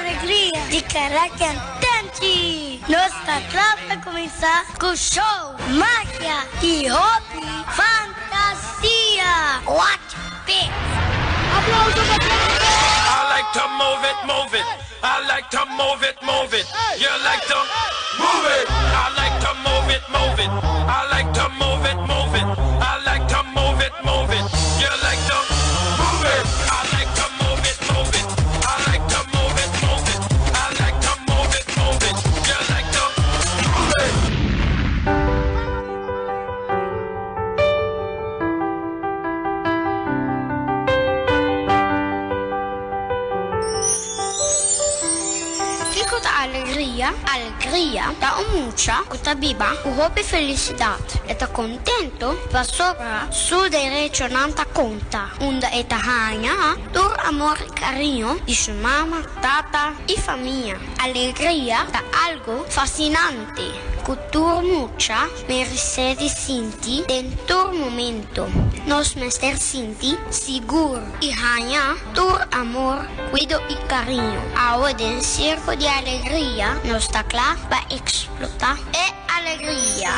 Alegria di Caraca Tanchi! Nos ta kla pa kuminsá ku show, magia i hopi fantasia! Watch pic! Aplauso pa Jennifer! I like to move it, move it. I like to move it, move it. You like to move it. I like to move it, move it. I like to move it, move it. I like to move it, move it. You like to move it. I like to move it, move it. I like to move it, move it. I like to move it, move it. You like to move it. Kiko ta alegria? Alegria ta un mucha ku ta biba ku hopi felisidat. E ta kontentu pasobra su derechonan ta konta, unda e ta haña tur amor i kariño di su mama, tata i famia. Alegria ta algu fasinante ku tur mucha meresé di sinti den tur momento. Nos mester sinti sigur i haña tur amor, kuido i kariño. Awe den Sirko di Alegria nos ta kla pa eksplotá e alegria.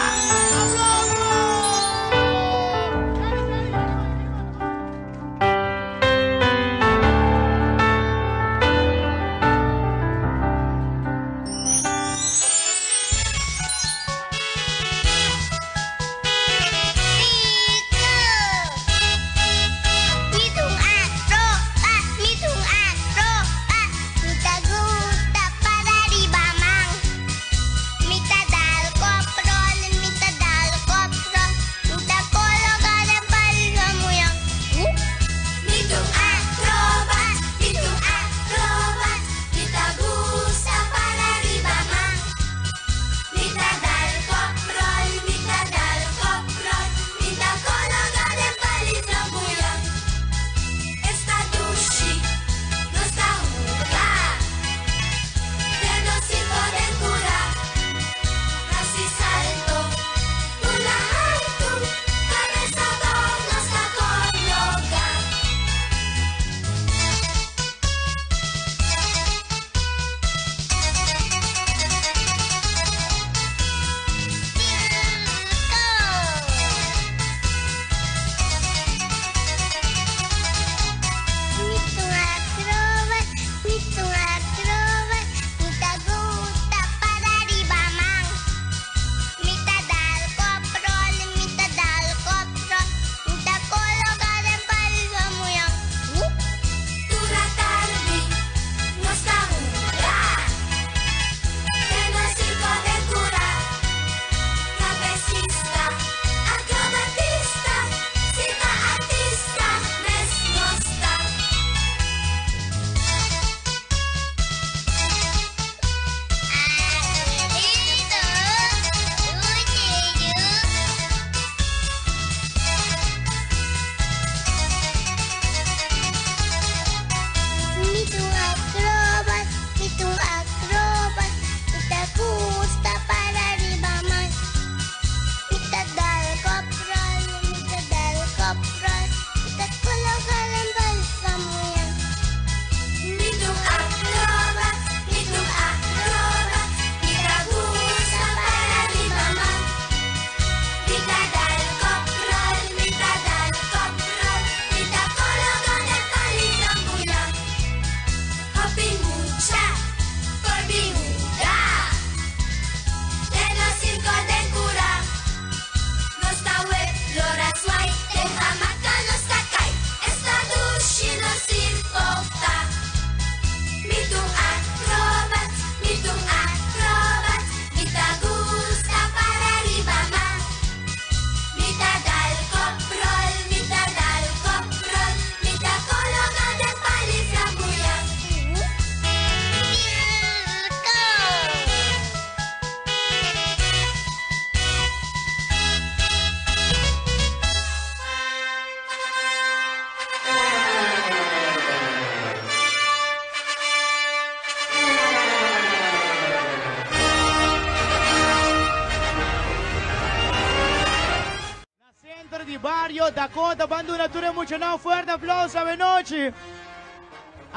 Na Centro di Bario Dakota ban duna tur e muchanan un fuerte aplauso awe nochi.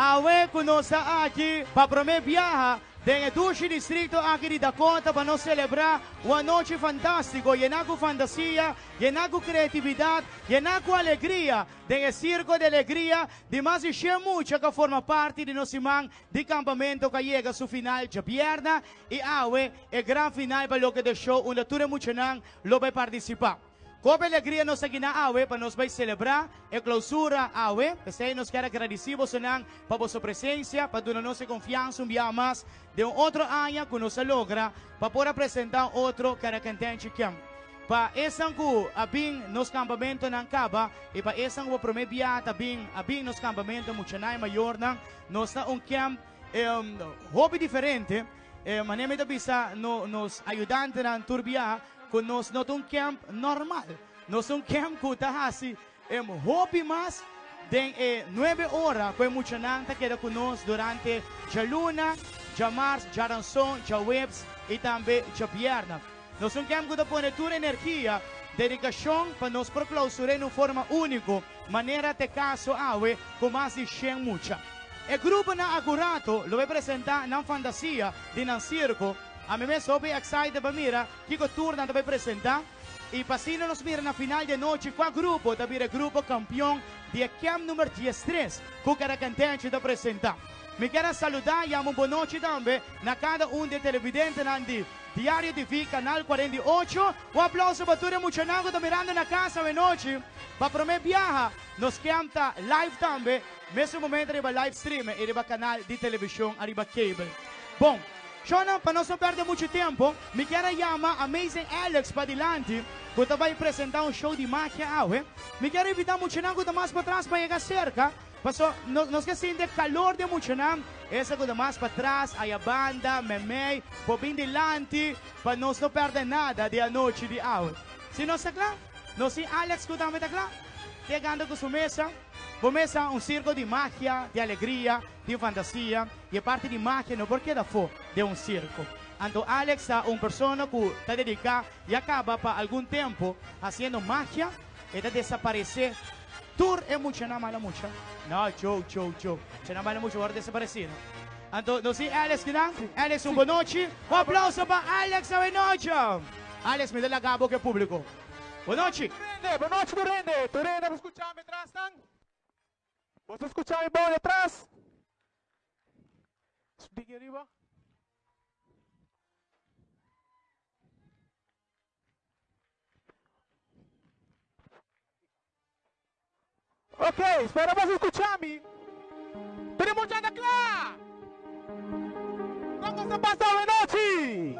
Awe ku nos ta aki pa promé biaha den e dushi distrikto aki di Dakota pa nos selebrá un anochi fantástiko yená ku fantasia, yená ku kreatividat, yená ku alegria den e Sirko di Alegria di mas di shen mucha ku a forma parti di nos siman di kampamentu ku a yega su final djabièrnè i awe e gran final pa loke ta e show unda tur e muchanan lo bai partisipá. Kobe alegria nos ta gina awe pa nos bai selebrá e klousura awe. P'esei nos kier a gradisí bosonan pa boso presensia, pa duna nos e konfiansa un biaha mas den un otro aña ku nos a logra pa por a presentá un otro Karakentenchi Camp. Pa esnan ku a bin nos kampamentonan kaba i pa esnan ku pa promé biaha ta bin a bin nos kampamento muchanan i mayornan, nos ta un camp hopi diferente. Manera mi ta bisa nos ayudantenan tur biaha ku nos no ta un camp normal. Nos ta un camp ku ta hasi hopi mas den e nuebe ora ku e muchanan ta keda ku nos durante djaluna, djamars, djaranson, djaweps i tambe djabièrnè. Nos ta un camp ku ta pone tur energia, dedikashon pa nos por klausur'é na un forma úniko, manera ta e kaso awe ku mas di shen mucha. E gruponan akurato lo bai presentá nan fantasia di nan sirko. Ami mes hopi excited pa mira kiko tur nan ta bai presentá i pa asina nos mira na final di e nochi kua grupo ta bira e grupo kampion di e Camp number diestres ku Karakantenchi ta presentá. Mi kier a saludá i yama un bonochi tambe na kada un di e televidentenan di Diario TV Canal 48. Un aplauso pa tur e muchanan ku ta mirando na kas awenochi pa promé biaha. Nos camp ta live tambe mesun momento riba live stream i riba canal di television ariba cable. Bon, shownan pa nos no perde muchu tempo mi kier a yama Amazing Alex padilanti ku ta bai presenta un show di magia awe. Mi kier a invita muchanan ku ta mas patras pa yega serka paso nos ke sinti e calor di e muchanan esa ku ta mas patras aya banda memey por bin dilanti pa nos no perde nada di anochi di awe. Si nos ta kla? Nos tin Alex ku tambe ta kla yegando ku su mesa. Bo mesa un sirko di magia, di alegria, di fantasia i e parti di magia no por keda afó den un sirko. Anto Alex ta un persona ku ta dediká i a kaba pa algun tempu hasiendo magia, e ta desaparesé tur e muchanan mala mucha. No, joke, joke, joke. Muchanan mala mucha wòrdu desaparesí, no? Anto nos tin Alex kinan. Alex un bonochi. Un aplauso pa Alex awenochi! Alex mi ta laga bo ku e públiko. Bonochi! Turende, bonochi turende! Turende bo skucha mi tras nan? Bo ta skucha mi bon atras? Diki ariba. Ok, spera boso skucha mi. Tur mucha ta kla? Kon nos ta pasa awe nochi?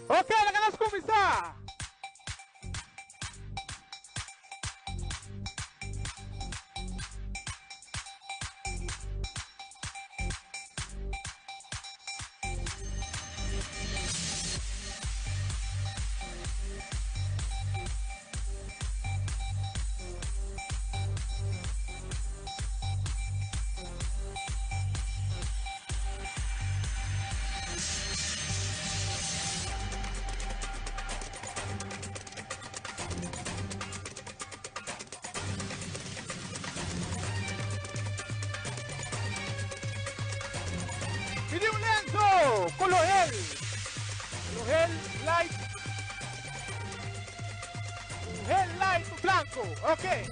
Ok, laga nos kuminsá. Pidi un lenso ku lohel. Lohel light. Lohel light blanco. Ok.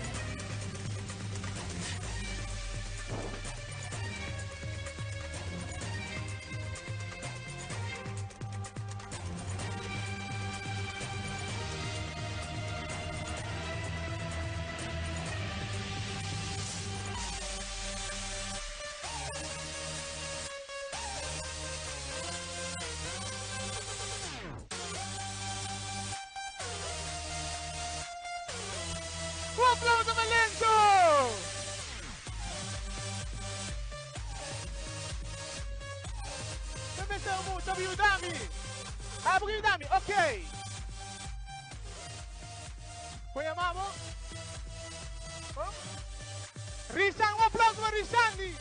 Un aplauso pa Lenzo! Ta mester un mucha pa yuda mi. Abo ke yuda mi? Ok. Kon yama bo? Oh. Rishan, un aplauso pa Rishandi.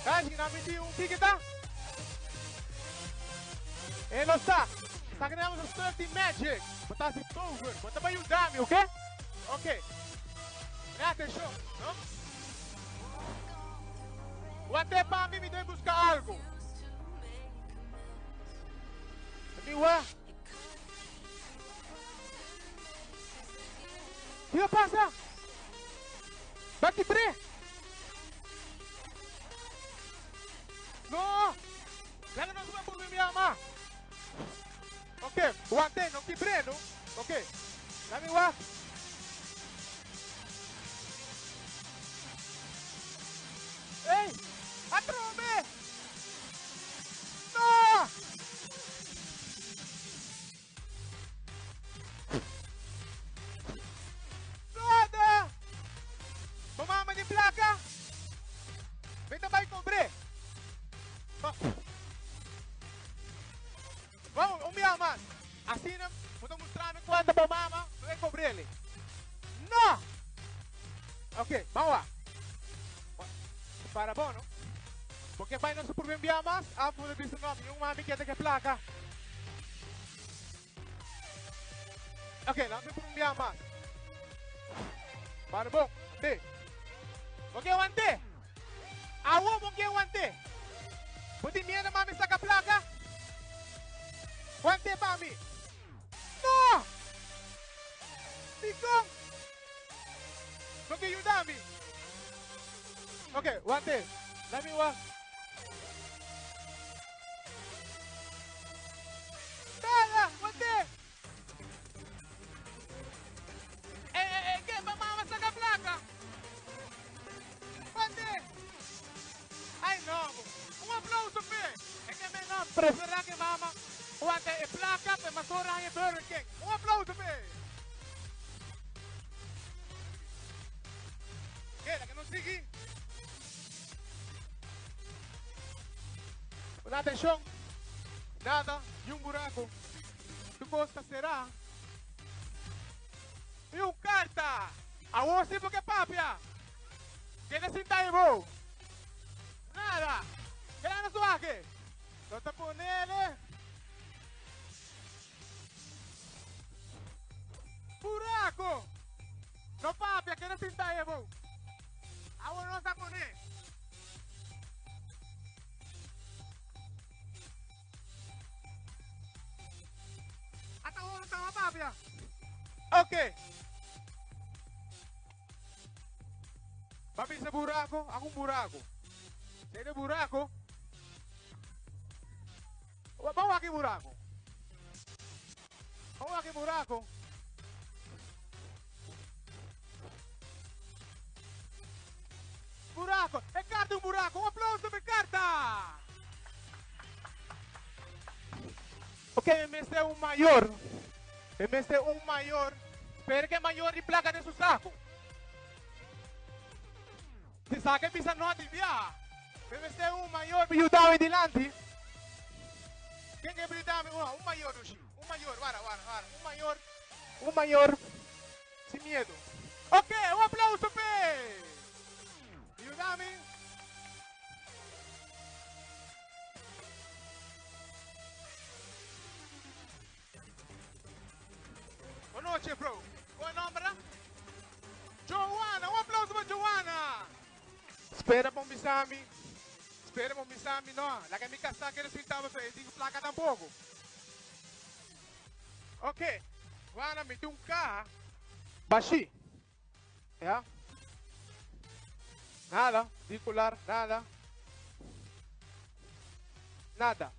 Guys, ki nan mi tin un kiko ta? E no sa. Sa ki nan yama sa 13 magic. Bo ta hasi tover. Bo ta pa yuda mi, ok? Ok. Pone atenshon, no? Wante pa mi, mi debe busca algo. Mi wa. Kiko pasa? Bati bre. No! Laga nos ba por mi ama. Ok, wante, no kibre, no? Ok. Lami wa. Ey! Atrobe! No! Nada! Bo mama di placa? Mi ta bai cobr'é. Vamos, un biaha mas. Asina bo ta mustra mi cuanto bo mama lo e cobr'el. No! Ok, ban wak. Para bo, no? Bo ke bai nos por un biaha mas? Af bo ta bisa no, mi un mami keda ke placa. Ok, laat me por un biaha mas. Para bo, ante. Bo ke wante? Awo bo ke wante? Bo tin miedo mami saka plaka? Wante pa mi. No! Dikon? Bo ke yuda mi? Ok, wante. Laat me wak. Nada, wante. Eh, eh, eh, ke pa mama saka plaka? Wante. Ay, no. Un aplauso, pe. E ke me no prefera ke mama wante e plaka pe masora e Burger King. Un aplauso, pe. Keda ke no sigui. Pone atenshon, nada, ni un buraku. Tur kos ta será. Ni un karta! Awor si bo ke papia. Keda sinta ei bo. Nada! Keda na su ake. No ta ponele. Buraku! No papia, keda sinta ei bo. Awor nos ta pone. Ata awor nos ta papia. Ok. Ba bisa buraco, hago un buraco. Sede buraco. Vamos aquí buraco. Vamos aquí buraco. Buraco. E carta un buraco. Un aplauso pa e carta. Ok, mi mester un mayor. Mi mester un mayor. Spera ke mayor di placa den su saco. Si saca e bisa no di biaha. Mi mester un mayor pa yuda mi dilanti. Ken ke yuda mi? Un mayor, Dushi. Un mayor, wara, wara, wara. Un mayor. Un mayor. Sin miedo. Ok, un aplauso p'e! Yuda mi. Bon noche, bro. Con e nomber? Joanna. Un aplauso pa Joanna. Spera pa un bisa mi. Spera pa un bisa mi. No, laga mi casá kere sinta pasobra e tin placa tampoco. Ok, Juana mete un caha bashi. Ya. Nada, circular, nada. Nada.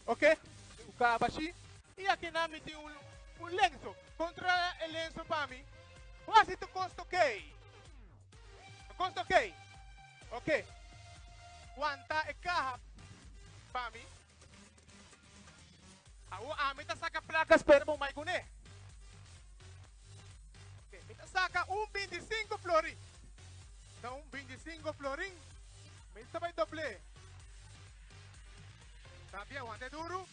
Ok, un caha bashi. Y aki nan mi tin un lenso. Controla e lenso pa mi. Wasi tu costo ok. Costo ok. Ok. Wanta e caha pa mi. Awor ami ta saka plaka spera bo mai kuné. Ok, mi ta saka un 25 florin. Na un 25 florin, mi ta bai dobl'é. Ta bien, wante duru.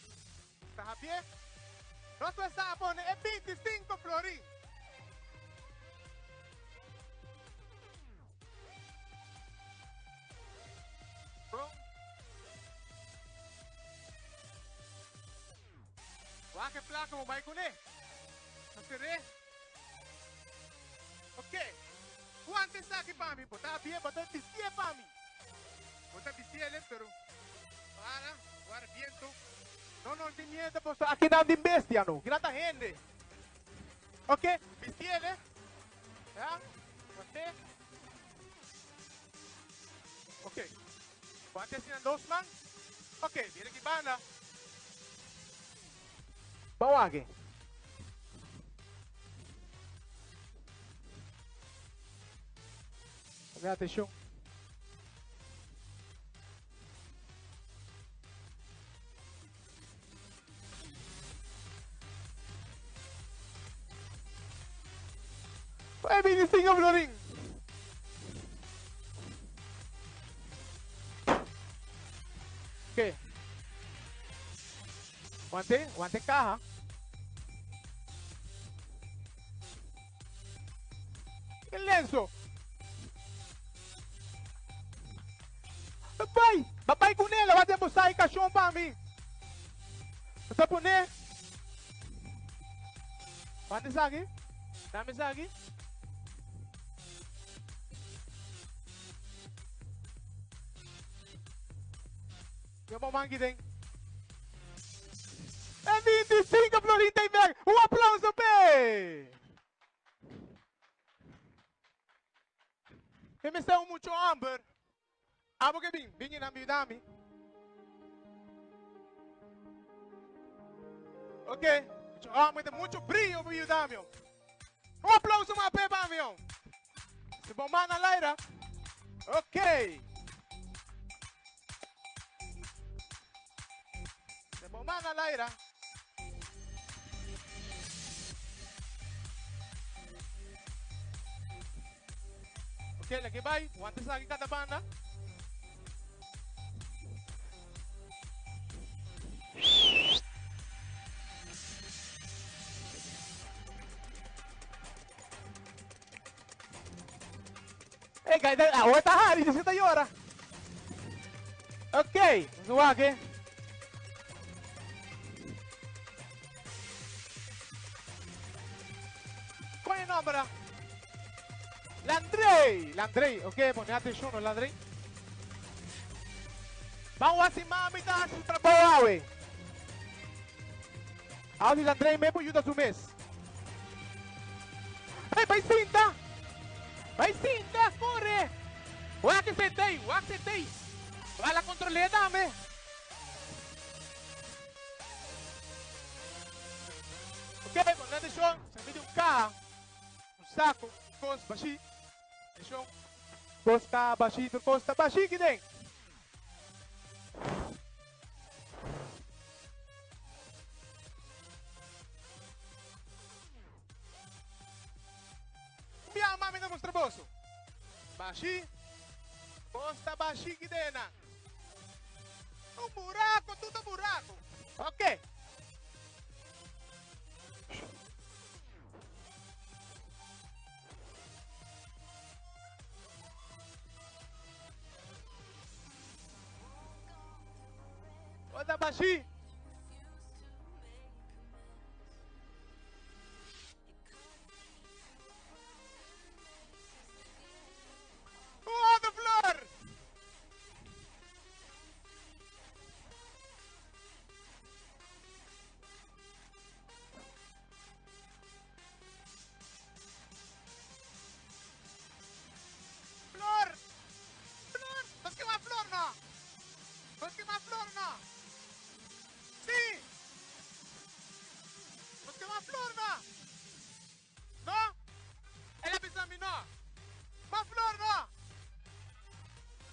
Ta bien. Nos ta sa pone e 25 florin. Bon. Wak e plaka bo bai kuné. Ta ser'é. Ok. Wanta esaki pa mi, bo ta habié, bo ta bistié pa mi. Bo ta bistié pero para, guarda biento. No, no tin miedo, pasobra akinan tin bestia no, kinan ta hende. Ok, bistié, ya, want'é. Ok, want'é asina dos man. Ok, bira aki banda. Ban wak. Pone atenshon. Bai 25 florin. Ok. Wante, wante kaha. E lenso. Bai, babai ku nela, wate bo sai kashon pa mi. Ta pone. Wante saki. Dame saki. Yo bo manki den. E 25 florin ta bek. Un aplauso p'e. Mi mester un mucho homber. Abo ke bin, bin nan yuda mi. Ok, mucho homber tin mucho brillo pa yuda mi. Un aplauso mas p'e pa mi. Si bo man na laira. Ok. Si bo man na laira. Ok, laki bai. Wanta esaki kada banda. Hey, guys, awor ta hari, dice ta llora. Ok, nos wak. Cuál es el nombre? Landrey, Landrey, ok, pone atención, no Landrey. Vamos a si mami ta haci su trabajo awe. Awe Landrey me por ayuda su mes. Hey, vai sinta! Vai sinta, corre! Wak sentei, wak sentei. Vai lá controle dame. Ok, pone atención. Se mide un K, un saco, cos bashi. Atención. Cos ta bashi, tur cos ta bashi ki den. Bia mami ta mustra boso. Bashi. Cos ta bashi ki dena. Un buraco, tur ta buraco. Ok. Cos ta bashi. Un otro flor. Flor. Flor. Nos ke mas flor no? Nos ke mas flor no? Sí. Nos ke mas flor no? No? El a bisa mi no. Mas flor no?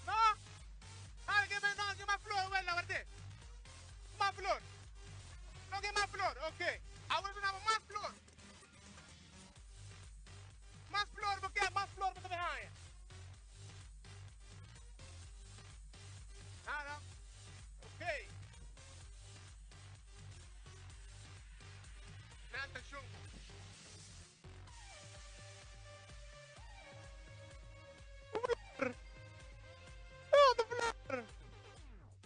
No? Alguien me no ke mas flor, wela, warte. Mas flor. No ke mas flor, ok. Awor nos duna mas flor. Mas flor bo ke, mas flor bo ta bay haña. Nada. Ok. Pone atenshon. Flor. Otro flor.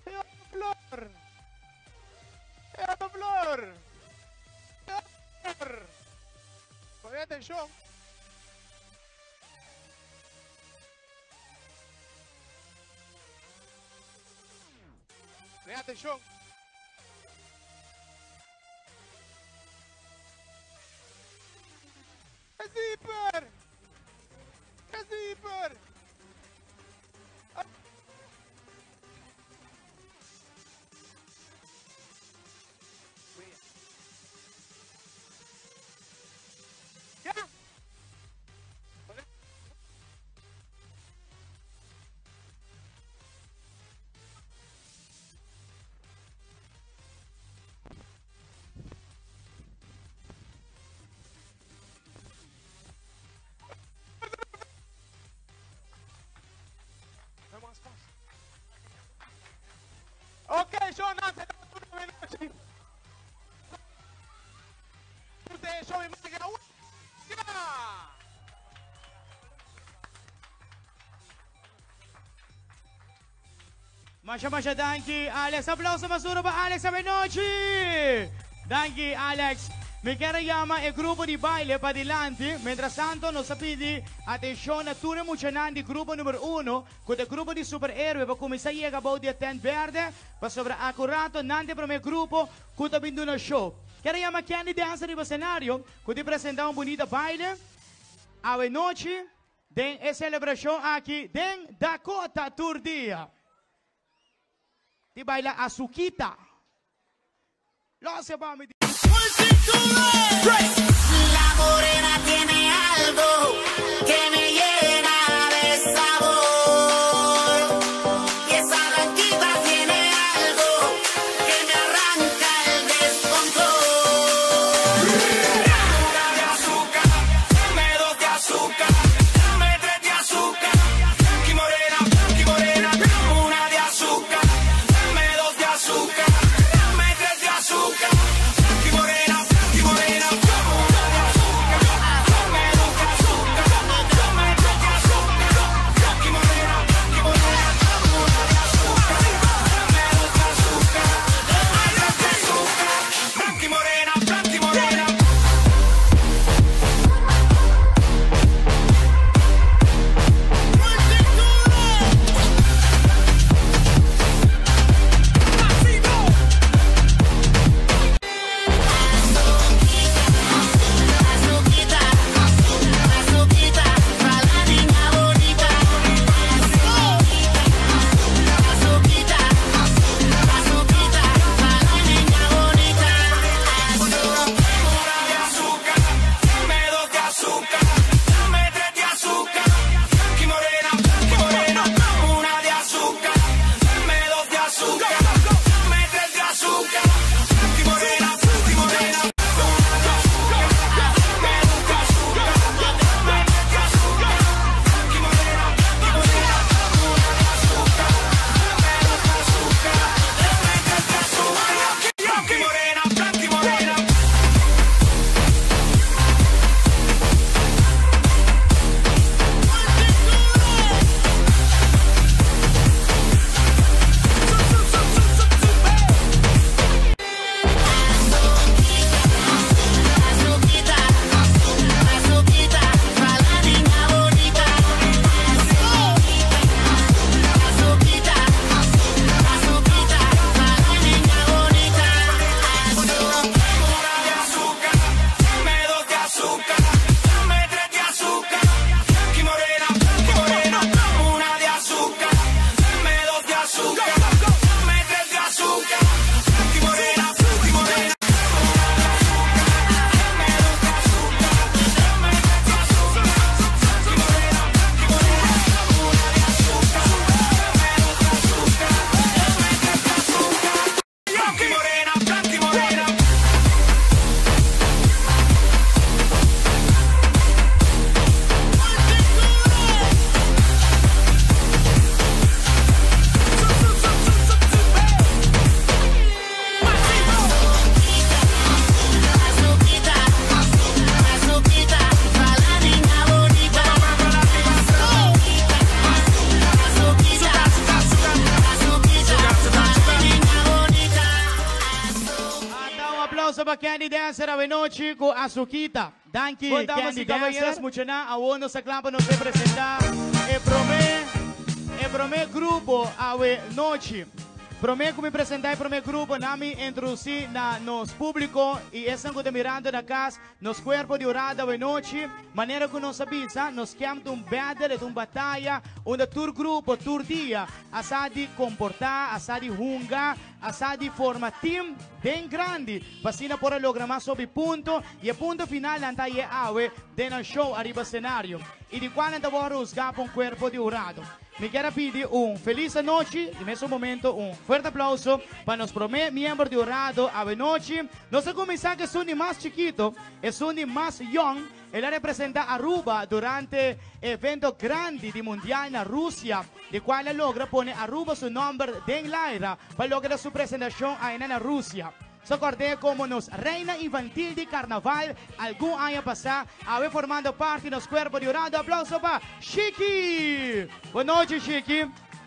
Otro flor. Otro flor. Flor. Pone atenshon. Pone atenshon. E zipper! E zipper! Ya! Ok, show nan se ta tur nochi. Usted show y magia. Yeah! Masha masha danki Alex. Aplauso mas duro pa Alex Avenochi. Danki Alex. Mi kier yama e grupo di baile pa dilanti. Mientras tanto nos a pidi atencion na tur e muchanan di grupo numero uno, cu ta e grupo di superhéroe pa cuminsa yega bou di e tent berde, pasobra acurato nan ta e prome grupo cu ta bin duna show. Kier yama Candy Dancer riba scenario cu ta presenta un bunita baile awenochi den e celebracion aki den Dakota tur dia. Di baila Azuquita. Los pa mi. La morena tiene algo que me llena de sabor. Y esa blanquita tiene algo que me arranca el descontrol. Una de azúcar, dame dos de azúcar, dame tres de azúcar. Blanqui morena, blanqui morena, una de azúcar, dame dos de azúcar, dame tres de azúcar. Blanqui morena, blanqui morena, una de azúcar, dame dos de azúcar, dame tres de azúcar. Blanqui morena, blanqui morena, una de azúcar, dame dos de azúcar, dame tres de azúcar. Blanqui morena, blanqui morena. Azuquita, azuquita, pa' la niña bonita. Azuquita, azuquita, pa' la niña bonita. Una de azúcar, dame dos de azúcar, dame tres de azúcar. Blanqui morena, blanqui morena, una de azúcar, dame dos de azúcar, dame tres de azúcar. Blanqui morena, blanqui morena, una de azúcar, dame dos de azúcar, dame tres de azúcar. Blanqui morena, blanqui morena, una de azúcar, dame dos de azúcar, dame tres de azúcar. Blanqui morena, blanqui morena. Azuquita, azuquita, pa' la niña bonita. Azuquita, azuquita, pa' la niña bonita. Una de azúcar, dame dos de azúcar, dame tres de azúcar. Blanqui morena, blanqui morena, una de azúcar, dame dos de azúcar, dame tres de azúcar. Blanqui morena, blanqui morena, una de azúcar, dame dos de azúcar, dame tres de azúcar. Blanqui morena, blanqui morena, una de azúcar, dame dos de azúcar, dame tres de azúcar. Blanqui morena, blanqui morena. Azuquita, azuquita, pa' la niña bonita. Azuquita, azuquita, pa' la niña bonita. Ata un aplauso pa Candy Dancer awenochi cu Azuquita. Danki Bon, damas Candy y caballeros, Dancer. Muchanan, awor nos ta cla pa nos presenta e prome e prome grupo awenochi. Prome cu mi presenta e prome grupo, na mi introduci na nos publico y esnan cu ta mirando na cas, nos cuerpo di hurado awe nochi. Manera cu nos a bisa, nos camp ta un battle, e ta un bataya unda tur grupo, tur dia a sa di comporta, a sa di hunga, a sa di forma team den grandi pa asina por a logra mas hopi punto y e punto final nan ta haye awe den nan show ariba scenario y di cual nan ta worde huzga pa un cuerpo di hurado. Mi kier a pidi un felis anochi y mesun momento un fuerte aplauso pa nos prome miembro di hurado awe nochi. Nos a cuminsa cu esun di mas chikito, esun di mas yong. El a representa Aruba durante e evento grandi di mundial na Rusia, di cual a logra pone Aruba su nomber den laira pa logra su presentacion aina na Rusia. So cord'é como nos Reina Infantil di Carnaval algun aña pasá, awe formando parti nos cuerpo di hurado. Aplauso pa Shiki! Bon nochi Shiki!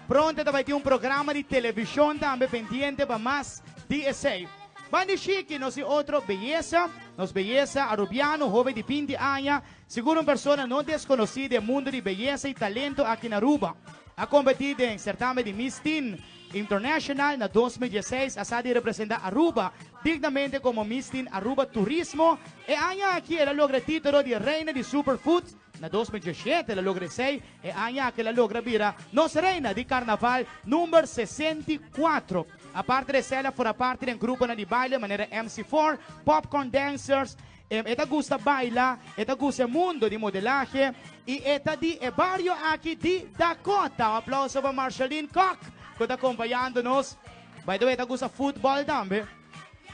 Pronto ta bai tin un programa di television tambe pendiente pa mas di esey. Ban di Shiki nos tin otro beyesa, nos beyesa Arubiano, hoben di 20 aña, sigur un persona no desconoci den mundo di beyesa y talento aki na Aruba. A competi den certamen di Miss Teen International na 2016 a sa di representa Aruba dignamente como Miss Teen Aruba Turismo. E aña aki el a logra e titulo di Reina di Superfood. Na 2017 el a logra esey. E aña aki el a logra bira nos Reina di Carnaval number 64. Aparte di esey el a forma parti den gruponan di baile manera MC4, Popcorn Dancers. E ta gusta baila, e ta gusta e mundo di modelahe y e ta di e bario aki di Dakota. Un aplauso pa Marceline Kock cu ta acompañando nos. By the way, e ta gusta futbol tambe.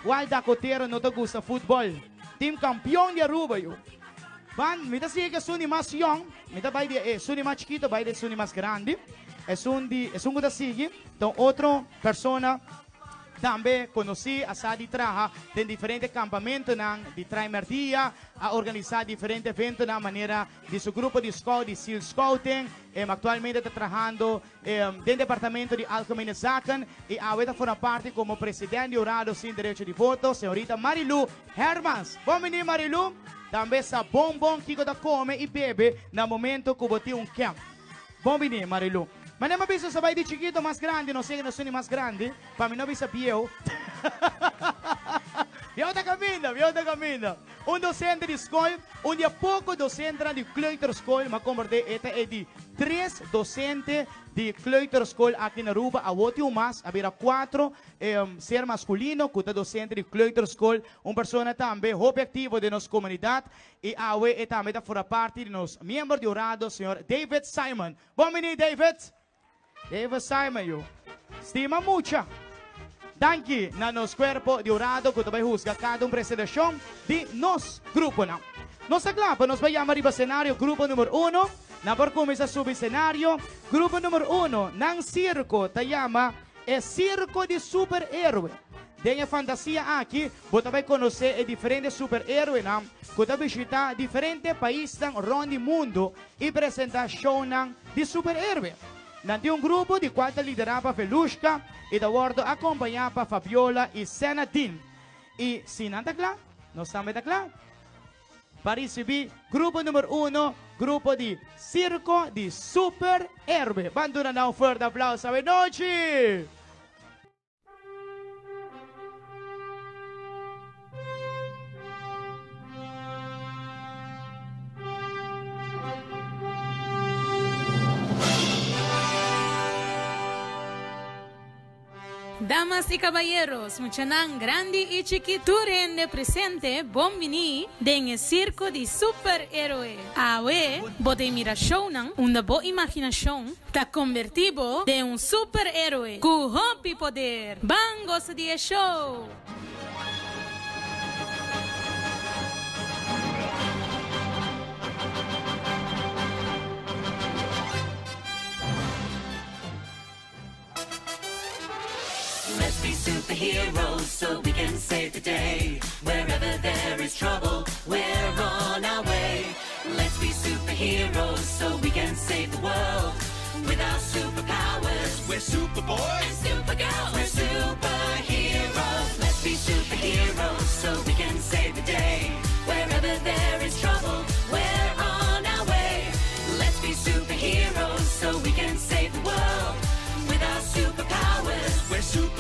Cual Dakotero no ta gusta futbol? Team campeon di Aruba, yu. Ban, mi ta sigui cu esun di mas yong. Mi ta bay di esun di mas chikito bay di esun di mas grandi. Esun di, esun cu ta sigui ta un otro persona. Tambe konosí a sa di traha den diferente kampamentonan di Trai Merdia, a organisá diferente eventonan manera di su grupo di scout di Seal Scouting. Aktualmente ta trahando den departamento di Algemene Zaken i awe ta forma parti komo president di Hurado sin derecho di voto, señorita Marilou Hermans. Bon bini Marilou! Tambe sa bon bon kiko ta kome i bebe na momento ku bo tin un kèmp. Bon bini, Marilou. Manera mi a bisa sa bai di chikito mas grandi, no sigue na suni mas grandi, pa mi no bisa bieu. Bieu ta caminda, bieu ta caminda. Un docente di scol, un di e poco docentenan di kleuterschool, mi a comprende e ta e di tres docente di kleuterschool aki na Aruba, awo tin un mas, a bira cuatro. E ser masculino cu ta docente di kleuterschool, un persona tambe hopi activo den nos comunidad y awe e tambe ta forma parti di nos miembro di hurado, señor David Simon. Bon bini David! David Simon yu stima mucha. Danki na nos cuerpo di hurado cu ta bay huzga cada un presentacion di nos gruponan. Nos ta cla pa nos bay yama riba scenario grupo numero uno. Nan por cuminsa subi scenario. Grupo numero uno, nan circo ta yama E sirko di superhéroe. Den e fantasia aki bo ta bai konosé e diferente superhéroenan ku ta bishitá diferente paisnan rònt di mundu i presentá shownan di superhéroe. Nan tin un grupo di kual ta liderá pa Velushka i ta wòrdu akompañá pa Fabiola i Senadin. I si nan ta kla, nos tambe ta kla. Pa ricibi grupo numero uno, grupo di Circo di Super Héroe. Ban duna nan un fuerte aplauso awe nochi! Damas y caballeros, muchanan grandi y chiki tur hende presente bon bini den e circo di super heroe. Awe bo ta mira shownan unda bo imaginacion ta converti bo den un super heroe cu hopi poder. Ban gosa di e show! Let's be superheroes so we can save the day. Wherever there is trouble, we're on our way. Let's be superheroes so we can save the world. With our superpowers, We're superboys. and supergirls. We're superheroes. Let's be superheroes so we can save the day. Wherever there is trouble, we're on our way. Let's be superheroes so we can save the world. With our superpowers, We're superboys.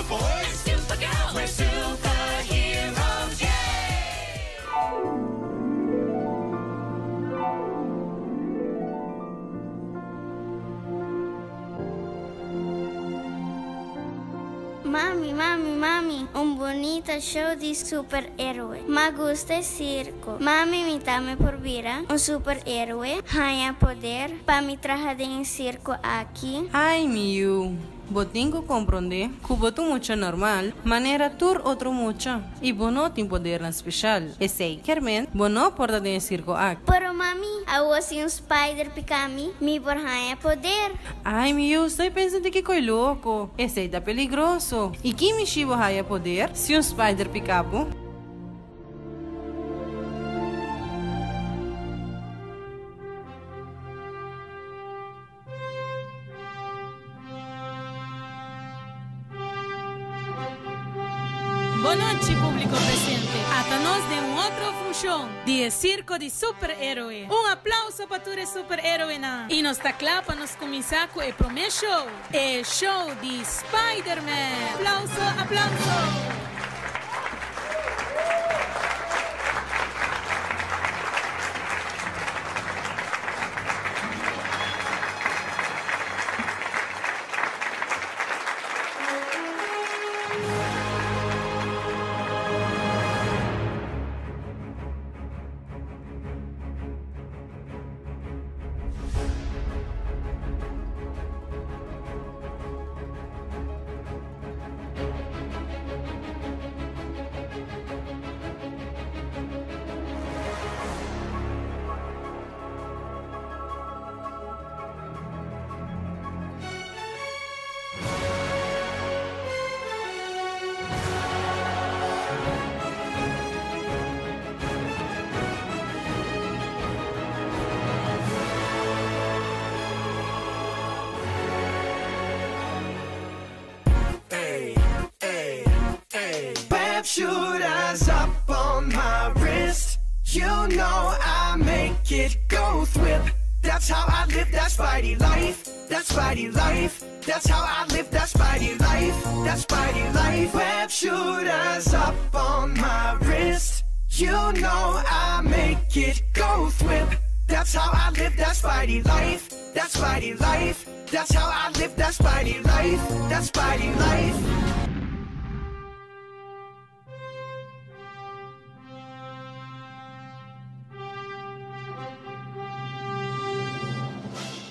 Mami, mami, mami, un bunita show di superhéroe. Mi gusta circo. Mami, mi tambe por bira un superhéroe. Haña poder pa mi traha den circo aki. Ai, mi yu. Bo tin cu comprende cu bo ta un mucha normal, manera tur otro mucha, y bo no tin podernan special. Esey kiermen, bo no por ta den e circo aki. Pero mami, awo si un spider pica mi, mi por haña poder. Ai, mi yu, stoi pensa di ki coi loco. Esey ta peligroso. Y ki mishi bo haya poder si un spider pica bo? Bon nochi publico presente. Ata nos den un otro funcion di e Circo di Superheroe. Un aplauso pa tur e superheroenan. Y nos ta cla pa nos cuminsa cu e prome show, e show di Spider-Man. Aplauso, aplauso. Web shooters up on my wrist. You know I make it go thwip. That's how I live that Spidey life. That Spidey life. That's how I live that Spidey life. That Spidey life. Web shooters up on my wrist. You know I make it go thwip. That's how I live that Spidey life. That Spidey life. That's how I live that Spidey life. That Spidey life.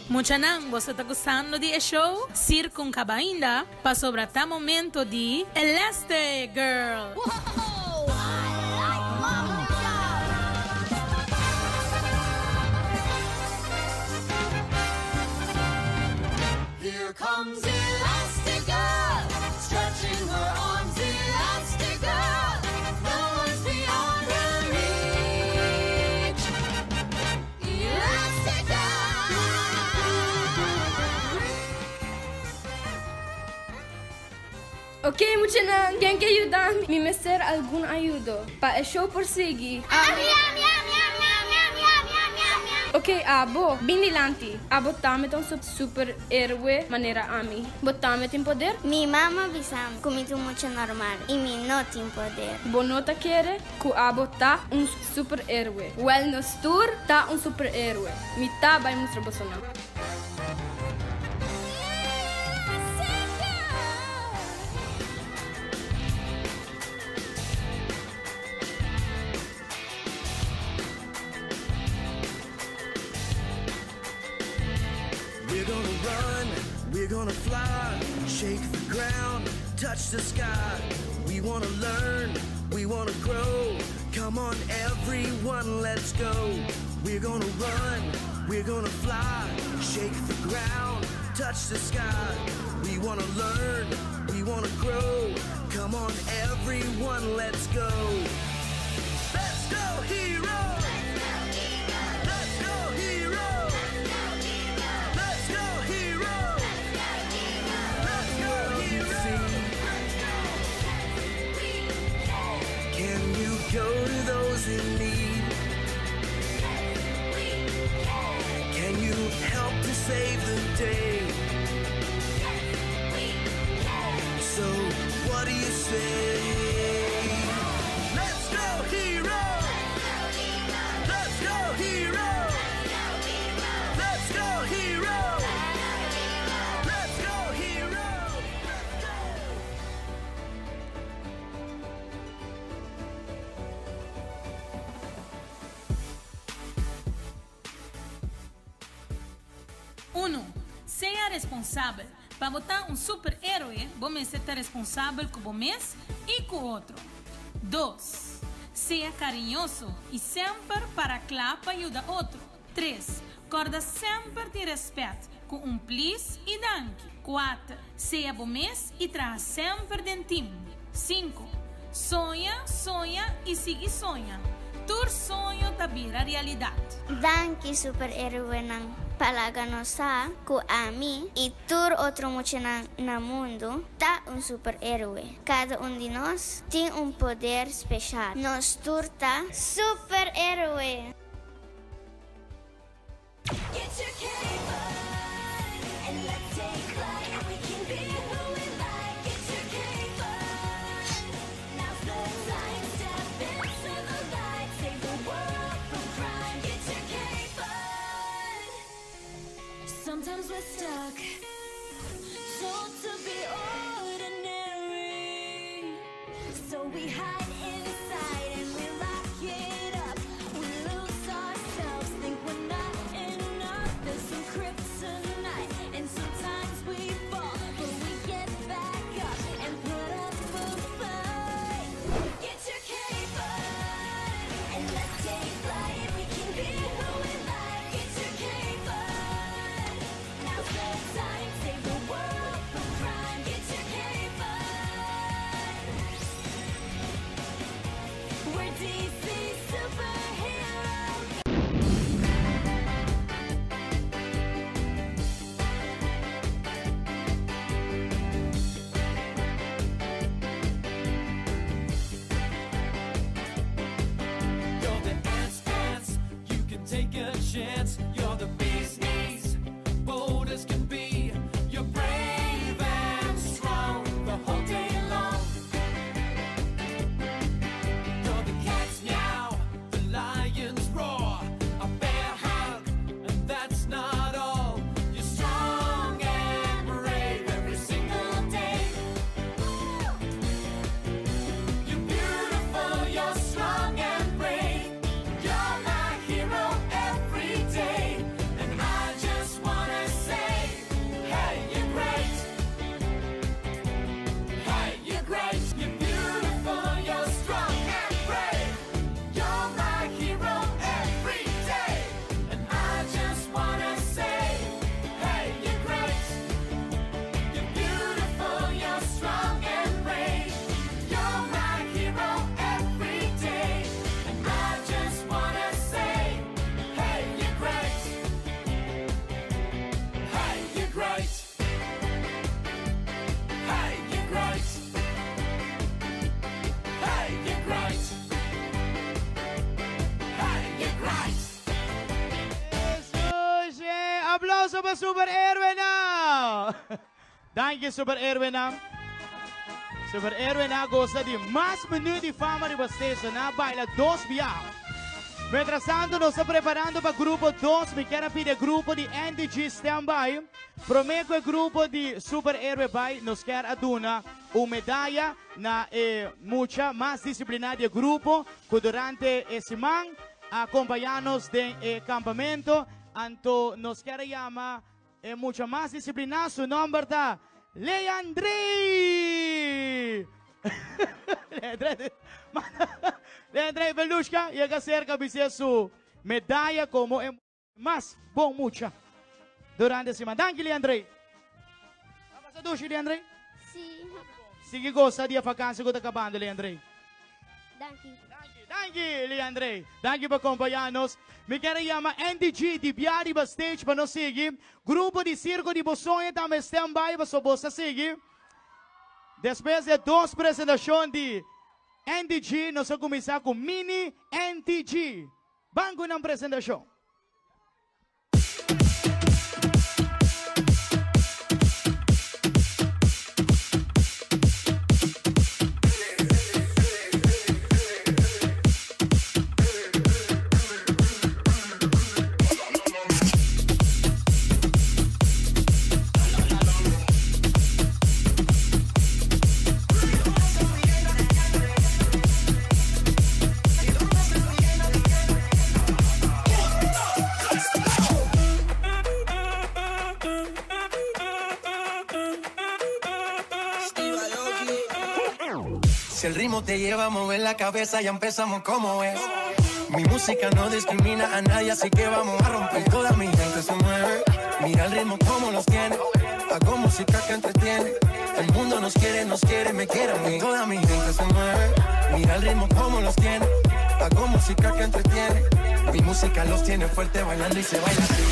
Muchanan, boso ta gustando di e show? Circo n' caba ainda, pasobra ta momento di Elastic Girl! Here comes Elastic Girl, stretching her arms, Elastic Girl. No one's beyond her reach. Elastic Girl. Ok, muchanan, ken ke yuda mi? Mi mester algun ayudo pa e show por sigui. Ami, ami, ami, ami, ami, ami, ami, ami, ami, ami. Ok, abo, bin dilanti. Abo tambe ta un superhéroe manera ami. Bo tambe tin poder? Mi mama a bisa mi cu mi ta un mucha normal y mi no tin poder. Bo no ta kere cu abo ta un superhéroe? Wel, nos tur ta un superhéroe. Mi ta bay mustra bosonan. We're gonna run, we're gonna fly, shake the ground, touch the sky. We wanna learn, we wanna grow. Come on, everyone, let's go. We're gonna run, we're gonna fly, shake the ground, touch the sky. We wanna learn, we wanna grow. Come on, everyone, let's go. Let's go, hero! Let's go, hero! Let's go, hero! Let's go, hero! Can you go to those in need? Can you help to save the day? So, what do you say? Let's go, hero! Let's go, hero! Let's go, hero! Let's go, hero! Let's go! responsabel. Pa bo ta un superhéroe, bo mester ta responsabel ku bo mes i ku otro. Dos, Sea kariñoso i semper para kla pa yuda otro. Tres, Kòrda semper tin rèspèt ku un plis i danki. Kuater, Sea bo mes i traha semper den tim. Sinku, Soña, soña i sigui soña. Tur soño ta bira realidat. Danki superhéroenan pa laga nos sa ku ami i tur otro muchanan na mundu ta un superhéroe. Kada un di nos tin un poder speshal. Nos tur ta superhéroe! Take a chance. You're the bee's knees, bold as can be. You're brave and strong the whole day long. You're the cat's meow, the lion's roar, a bear hug, and that's not all. You're strong and brave every single day. You're beautiful, you're strong and brave. You're my hero every day. And I just wanna say, hey, you're great. Hey, you're great. You're beautiful, you're strong and brave. You're my hero every day. And I just wanna say, hey, you're great. You're beautiful, you're strong and brave. You're my hero every day. And I just wanna say, hey, you're great. Hey, you're great. Hey, you're great. Hey, you're great. Hey, you're great. Sushi! Aplauso pa superhéroe nan! Danki superhéroe nan. Superhéroe nan gosa di mas minuut di fama riba stage nan baila dos biaha. Mientras tanto nos ta preparando pa grupo 2. Mi kier a pidi e grupo di NDG standby. Prome cu e grupo di superhéroe bay, nos kier a duna un medaya na e mucha mas disciplina di e grupo cu durante e siman a acompaña nos den e campamento. Anto nos kier a yama e mucha mas disciplina, su nomber ta Leandrey! Leandrey Belushka yega cerca bis'e su medaya como e mas bon mucha durante siman. Danki Leandrey! A pasa dushi Leandrey? Si. Sigui gosa di e vakantie cu ta cabando Leandrey. Danki. Danki Leandrey. Danki pa acompaña nos. Mi kier a yama NDG di bia riba stage pa nos sigui. Grupo di Circo di Bosoña tambe stand by paso bo sa sigui. Despues di e dos presentacion di NDG nos a cuminsa cu Mini NTG. Ban cu nan presentacion. Si el ritmo te lleva a mover la cabeza, ya empezamos como es. Mi música no discrimina a nadie, así que vamos a romper. Toda mi gente se mueve. Mira el ritmo como los tiene. Hago música que entretiene. El mundo nos quiere, nos quiere, me quiere a mí. Toda mi gente se mueve. Mira el ritmo como los tiene. Hago música que entretiene. Mi música los tiene fuerte bailando y se baila así.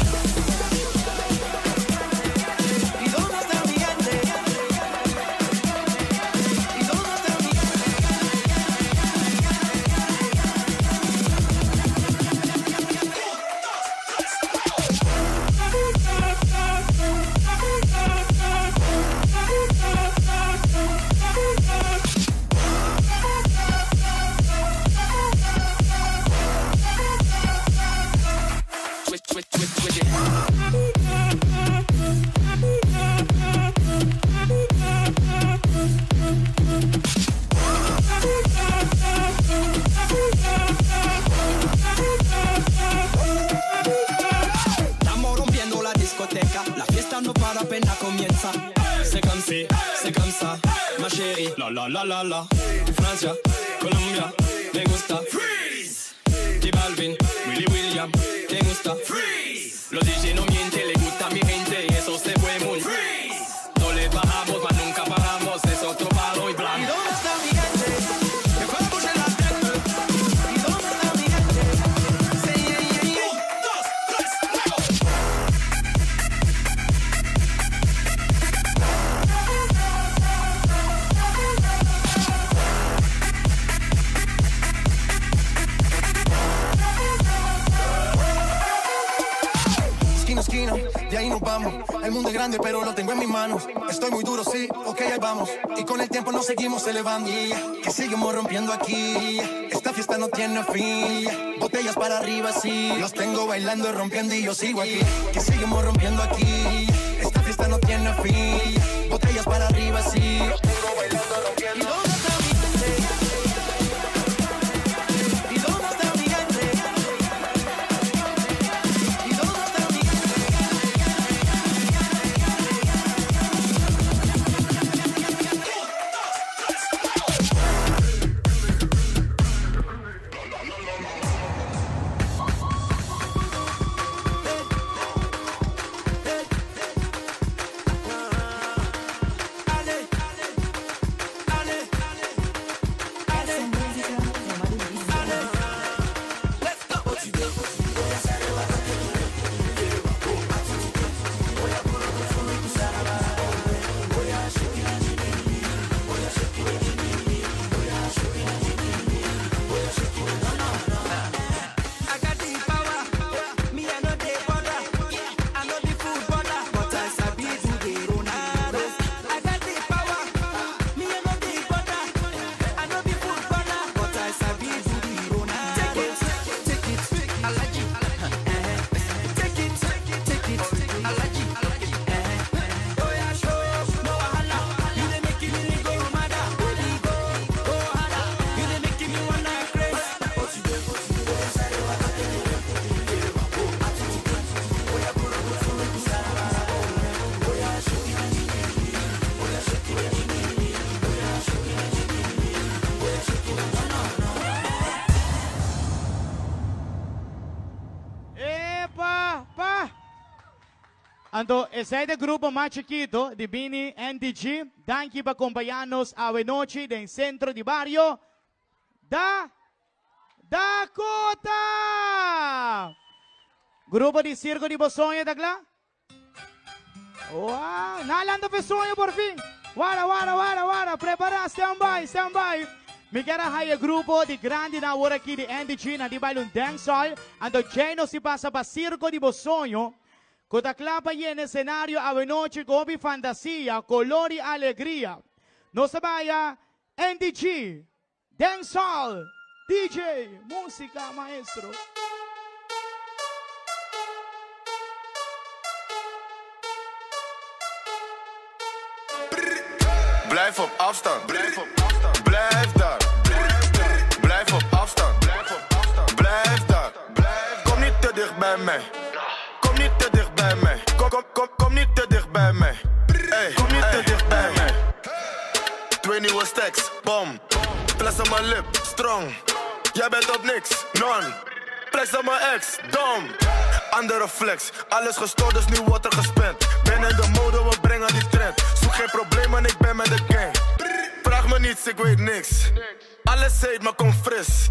¿Y dónde está mi gente? ¿Y dónde está mi Switch, switch, switch, switch it. Estamos rompiendo la discoteca, la fiesta no para apenas comienza. C'est comme si, c'est comme ça, ma chérie. La la la la la. Francia, Colombia, me gusta. Freeze. J Balvin, Willy William, te gusta. Freeze. Los DJ no mienten, le gusta a mi gente y eso se fue muy. Freeze. No le bajamos, mas nunca paramos, es otro palo y blanco. ¿Y dónde está mi gente? Que fue a bouger la tête. ¿Y dónde está mi gente? Say yeah, yeah, yeah. Un, dos, tres, luego. Esquina, esquina, de ahí nos vamos. El mundo es grande, pero lo tengo en mis manos. Estoy muy duro, sí, ok, ahí vamos. Y con el tiempo nos seguimos elevando. Que seguimos rompiendo aquí. Esta fiesta no tiene fin. Botellas para arriba, sí. Los tengo bailando, rompiendo y yo sigo aquí. Que seguimos rompiendo aquí. Esta fiesta no tiene fin. Botellas para arriba, sí. Los tengo bailando, rompiendo. ¿Y dónde está mi gente? ¿Y dónde está mi gente? ¿Y dónde está mi I got the power. Me, I know the bother. I know the footballer, but I sabi do the Ronaldo. I got the power. Me, I know the bother. I know the footballer, but I sabi do the Ronaldo. Take it, take it, I like it. Take it, take it, I like it. Oh yeah, show, no wahala. You dey make me go mad, baby go, go harder. You dey make me wanna craze. But you dey, but you dey. Epa, pa! Anto, ese es el grupo más chiquito de Bini NDG. Danke por acompañarnos a noche del centro de barrio da Dakota. Grupo de circo de Bosonha, ¿está claro? Wow, nalando Pesonha por fin. Wara, wara, wara, wara. Prepara, stand by, stand by. Mi quero el grupo de grande na hora aqui de NDG na de baile um dancehall. Ando lleno se passa para circo de Bosonho. Cota clapa y en escenario a noche con mi fantasía, color y alegría. No se vaya, NDG, dancehall, DJ, música, maestro. Blijf op afstand. Blijf op afstand. Blijf daar. Blijf op afstand. Blijf daar. Kom niet te dicht bij mij. Kom niet te dicht bij mij. Kom, kom, kom, kom niet te dicht bij mij. Hey, kom niet te dicht bij mij. Twee nieuwe stacks, bom. Fles op mijn lip, strong. Jij bent op niks, non. Flex op mijn ex, dom. Andere flex, alles gestoord, dus nu wordt er gespend. Ben in de mode, we brengen die trend. Zoek geen problemen, ik ben met de gang. Vraag me niets, ik weet niks. Alles heet, maar kom fris.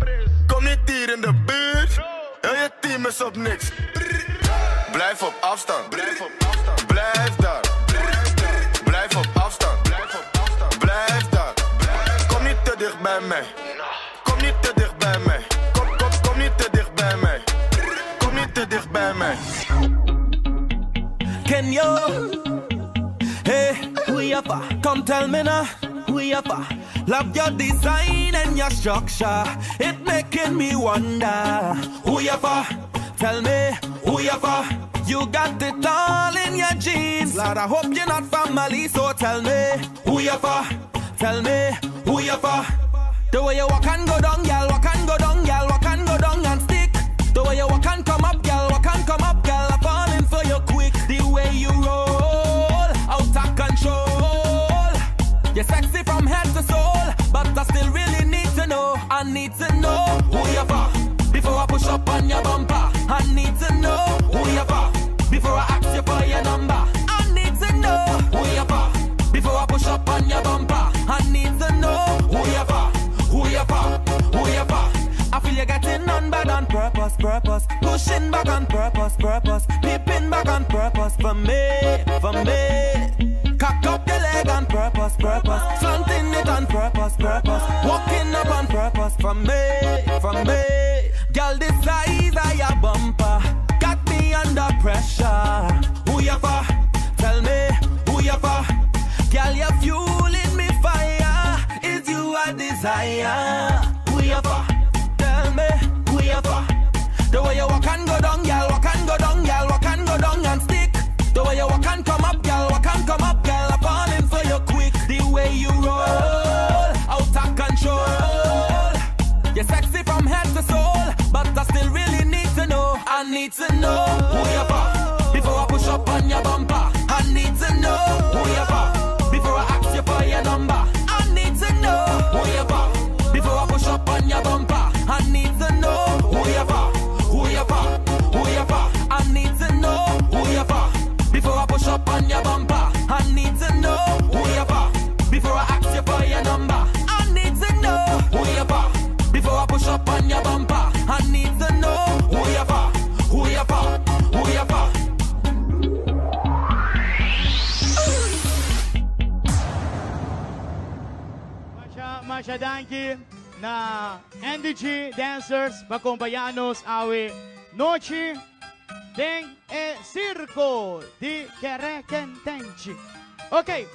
Kom niet hier in de buurt. Heel je team is op niks. Blijf op afstand. Blijf op afstand. Blijf daar. Blijf op afstand. Blijf daar. Kom niet te dicht bij mij. Kom niet te dicht bij mij. Kom, kom, kom niet te dicht bij mij. Kom niet te dicht bij mij. Can you? Hey, who you for? Come tell me now, who you for? Love your design and your structure. It making me wonder. Who you for? Tell me, who you for? You got it all in your jeans. Lord, I hope you're not family, so tell me, who you for? Tell me, who you for? The way you walk and go down, girl, walk and go down, girl, walk and go down and stick. The way you walk and come up, girl, walk and come up, girl, I'm falling for you quick. The way you roll, out of control. You're sexy from head to soul, but I still really need to know. I need to know who you for before I push up on your bumper. I need to know who you for before I ask you for your number. I need to know who you for before I push up on your bumper. I need to know who you for, who you for, who you for. I feel you getting on bad on purpose, purpose. Pushing back on purpose, purpose. Peeping back on purpose for me, for me. Cock up your leg on purpose, purpose. Flaunting it on purpose, purpose. Walking up on purpose for me, for me. Girl, this size of your bumper got me under pressure. Who you for? Tell me, who you for? Girl, you're fueling me fire. Is you a desire? Who you for? Tell me, who you for? The way you walk and go down, girl, walk and go down, girl, walk and go down and stick. The way you walk and come up, girl, walk and come up, girl, I'm falling for you quick. The way you roll, out of control. You're sexy from head to soul, but I still really need to know. I need to know who you for before I push up on your bumper. I need to know who you for before I ask you for your number. I need to know who you for before I push up on your bumper. I need to know who you for, who you for, who you for. I need to know who you for before I push up on your bumper. I need to know who you for before I ask you for your number. I need to know who you for before I push up on your bumper. I need to know who you for, who you for, who you for. Masha, masha danki na NDG Dancers pa acompanhar-nos awe noite den e circo di Kerekentenchi. Ok,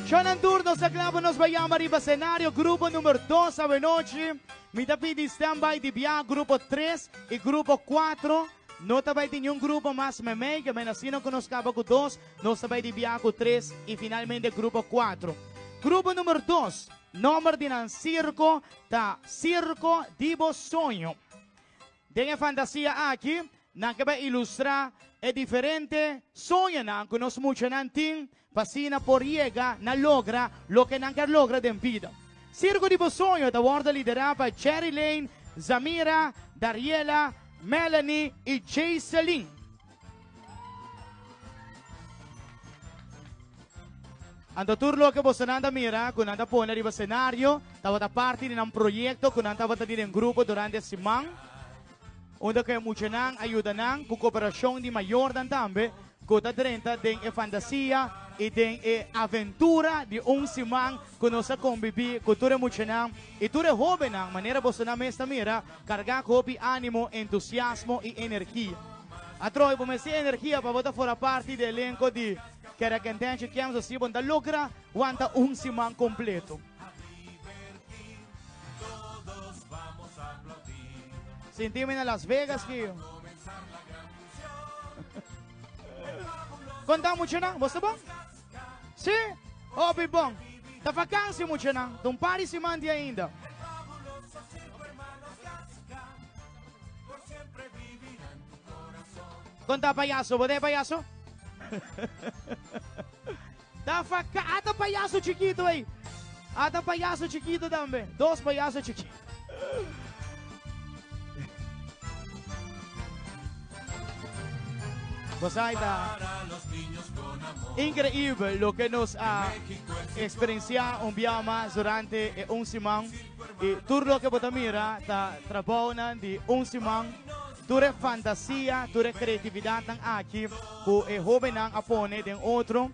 Shonan turno sa clavo nos vayamos arriba escenario, grupo número 2 awe noche. Mi ta pidi standby di bia grupo 3 y grupo 4. No ta bay nenhum grupo mas meme, que men así no conozcaba con 2, no ta bay di bia con 3 y finalmente grupo 4. Grupo número 2, nombre de nan circo, ta Circo Divo Sonho. Den fantasia aqui, nan que va ilustrar e diferente sonho nan que nos mucho nan tin, fascina por llega, na logra lo que nan quer logra den vida. Circo Divo Sonho, ta borda liderada por Cherry Lane, Zamira, Dariela, Melanie y Jayceline. Ando turlo que você nanda mira, que nanda pone riba cenário, tava da parte de um projeto que nanda tava em grupo durante a semana. Onde que mucho nan ajuda nan, com cooperação de maior dan também, que tá dentro de e fantasia e de e aventura de um semana que nós convivi, com tudo mucho nan e tudo jovem nan, maneira você na mesa mira, cargar com ânimo, entusiasmo e energia. A Troy, comecei energia para botar fora parte do elenco de Kerekentenchi que é assim, bom, da logra, aguanta um semana completo. Sentime en Las Vegas, que Conta mucho na, você bom? Sim? Oh, bom. Tá vacância mucho na, não pare se mande ainda. Conta payaso, você payaso? Tá faca, ah, tá payaso chiquito aí. Ata payaso chikito tambe. Dos payaso chikito. Bosai ta increíble loke nos a experiencia un bia mas durante e un siman. Y tur loke bo ta mira ta trabounan di un siman. Tur e fantasia, tur e creatividadnan aki cu e hobennan a pone den otro.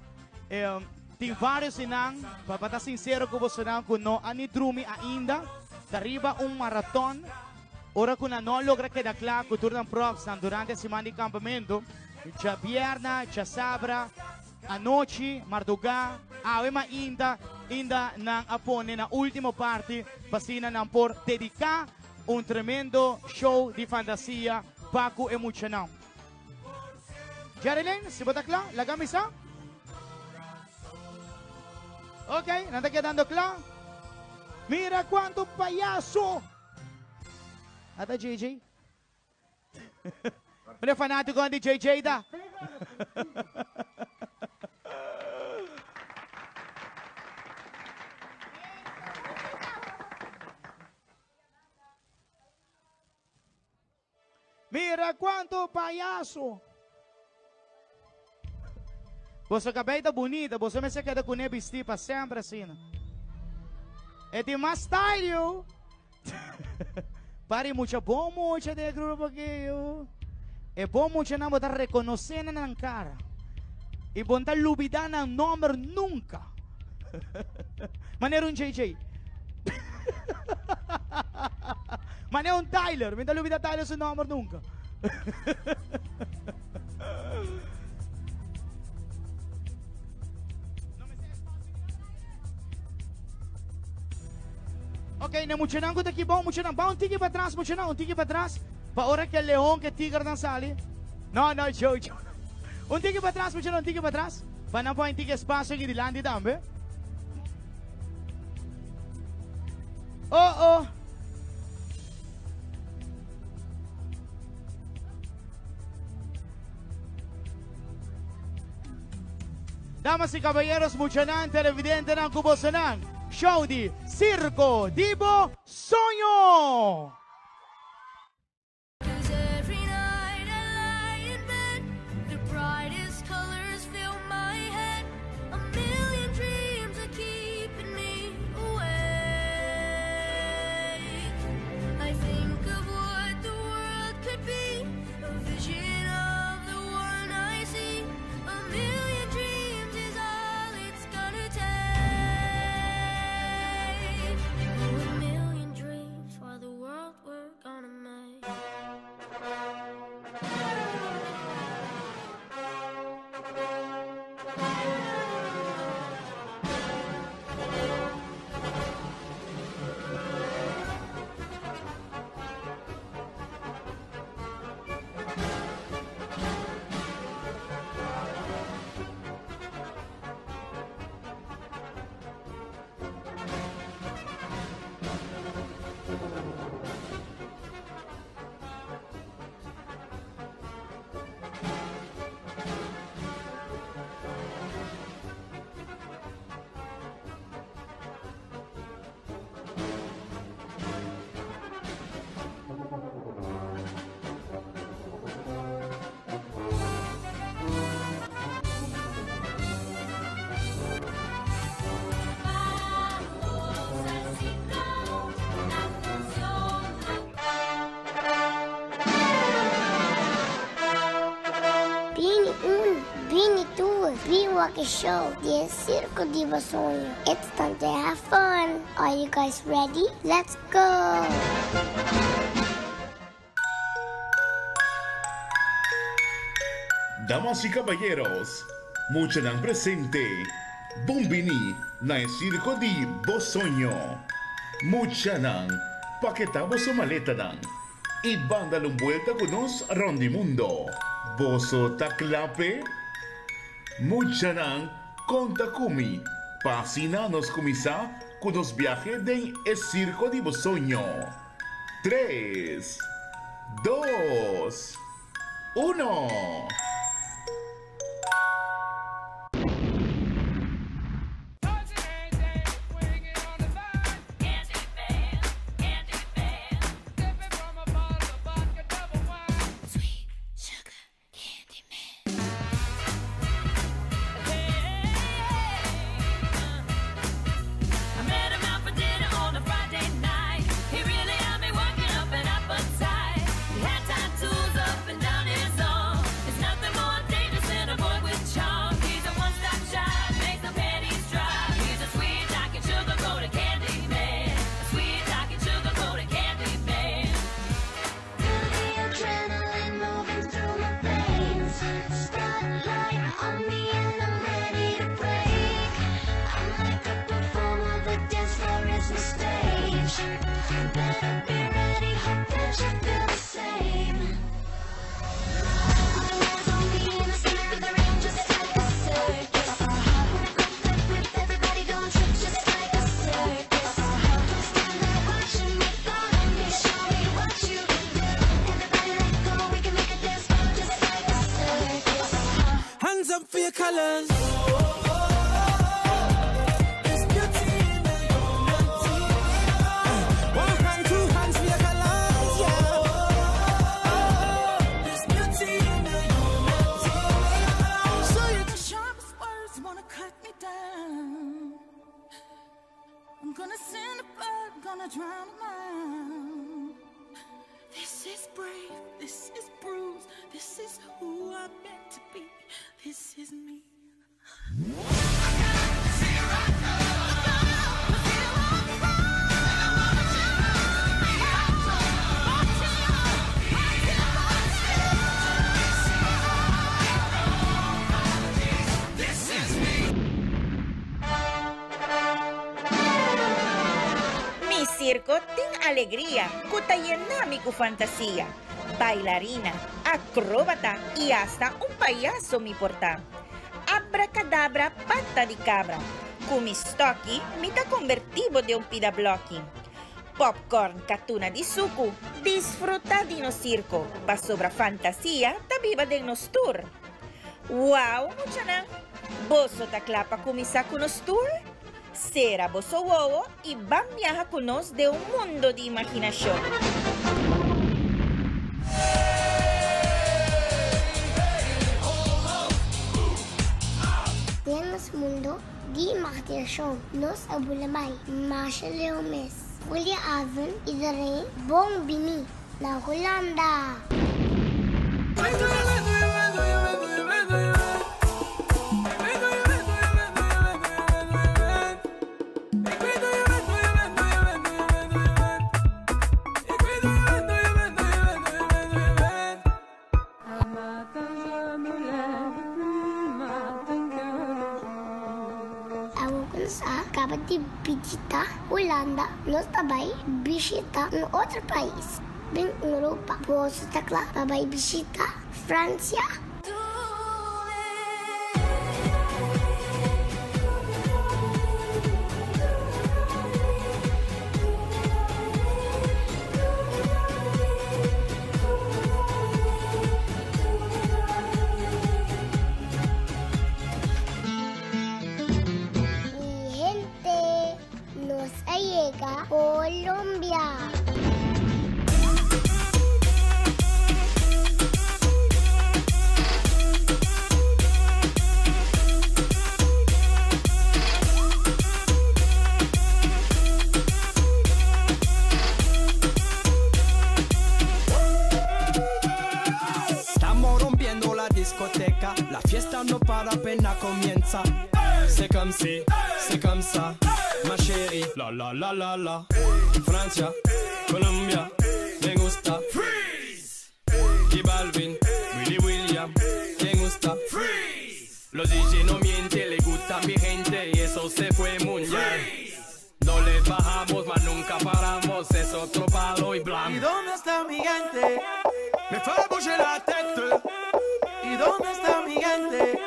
Tin varios di nan, pa pa ta sincero cu bosonan, cu no a ni drumi ainda. Ta riba un maraton. Ora cu nan no a logra keda cla cu tur nan propsnan durante e siman di campamento, djabierna, djasabra, anochi, marduga, awe mainta, inda nan a pone na ultimo parti pa asina nan por dedica un tremendo show di fantasia pa cu e muchanan. Jerilyn, si bo ta kla, laga mi sa. Ok, nan ta kedando kla. Mira kuantu payaso! Ata JJ. Meneer fanátikonan di JJ ta. Mira cuanto payaso. Boso cabey ta bunita, boso mester keda cune bisti pa semper asina. E tin mas style yo. Pari mucha bon mucha den e grupo aki yo. E bon muchanan bo ta reconoce na nan cara. Y bo no ta lubida nan nomber nunca. Manera un JJ. Manera un Tyler. Mi ta lubida Tyler su nomber nunca. Ok, na muchanan ku ta aki bon, muchanan, ba un tiki pa tras, muchanan, un tiki pa tras. Pa ora ke leon, ke tigernan sali. No, no, Jojo. Un tiki pa tras, muchanan, un tiki pa tras. Pa nan por tiki espacio aki dilanti tambe. Oh oh. Damas y caballeros, muchanan, televidentenan cu bosonan, show di Circo di Bo Soño! Bini un, bini tur, bin wak e show di e Circo di bo soño. It's time to have fun! Are you guys ready? Let's go! Damas y caballeros, muchanan presente, bon bini na e circo di bo soño. Muchanan, paketa boso maletanan y ban dal un buelta cu nos rond di mundo. Boso ta cla p'e? Muchanan, conta cu mi pa asina nos cuminsa cu nos biahe den e circo di bo soño. Tres, dos, uno! better be ready, hope that you feel the same. All eyes on me in the center of the ring, just like a circus. When I grip, grip, grip, everybody gon' trip just like a circus. Don't stand there watching me, follow me, show me what you can do. Everybody let go, we can make a dance floor just like a circus. Hands up for your colors. There's beauty in the unity. One hand, two hands for your colors, yeah. There's beauty in the unity. So you The sharpest words wanna cut me down. I'm gonna send a bird, gonna drown 'em out. This is brave, this is bruised, this is who I'm meant to be. This is me. This is me. Mi circo tin alegria, cu ta yena mi cu fantasia. Bailarina, acróbata y hasta un payaso mi por ta. Abracadabra, pata di cabra. Cu mi stoki, mi ta converti bo den un pida bloki. Popcorn, catuna di sucu, disfruta di nos circo. Pasobra fantasia, ta biba den nos tur. Wow, muchanan! Boso ta cla pa cuminsa cu nos tour? Cera boso wowo y ban viaha cu nos den un mundo di imaginacion. Den nos mundo di imaginacion, nos a bula bay masha leu mes. Goeie avond iedereen, bon bini na Hulanda! Un matin je me lève plus matin que le jour. Awor cu nos a caba di bishita Hulanda, nos ta bay bishita un otro pais den Europa. Boso ta cla pa bay bishita Francia? Mi gente, nos a yega Colombia. Estamos rompiendo la discoteca, la fiesta no para apenas comienza. C'est comme si, c'est comme ça, ma chérie. La la la la la. Francia, Colombia, me gusta. Freeze. J Balvin, Willy William, ¿quién gusta? Freeze. Los DJ no mienten, le gusta mi gente y eso se fue mundial. No le bajamos, mas nunca paramos, es otro palo y blanco. ¿Y dónde está mi gente? Me fue bouger la tête. ¿Y dónde está mi gente?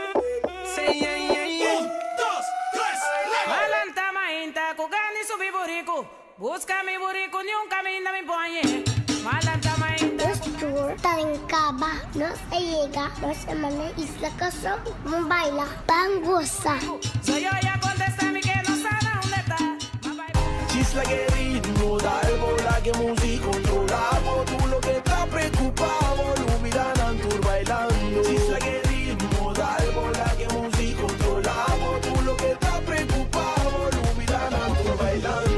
Sí, yeah, yeah, yeah. Un, dos, tres, Malanta mainta, kugani subi burico. Busca mi burico, ni un camino mi ponye. Malanta mainta. Nos tour ta den caba. Nos a yega, nos a manda Isla Coso, ban baila, ban goza. Soy yo ya contesta mi que no sabe dónde está. Chisla que ritmo, da el bola que música controlamos. Tú lo que estás preocupado, olvidan antur bailando. Chisla que ritmo, da el bola que música controlamos. Tú lo que estás preocupado, olvidan antur bailando.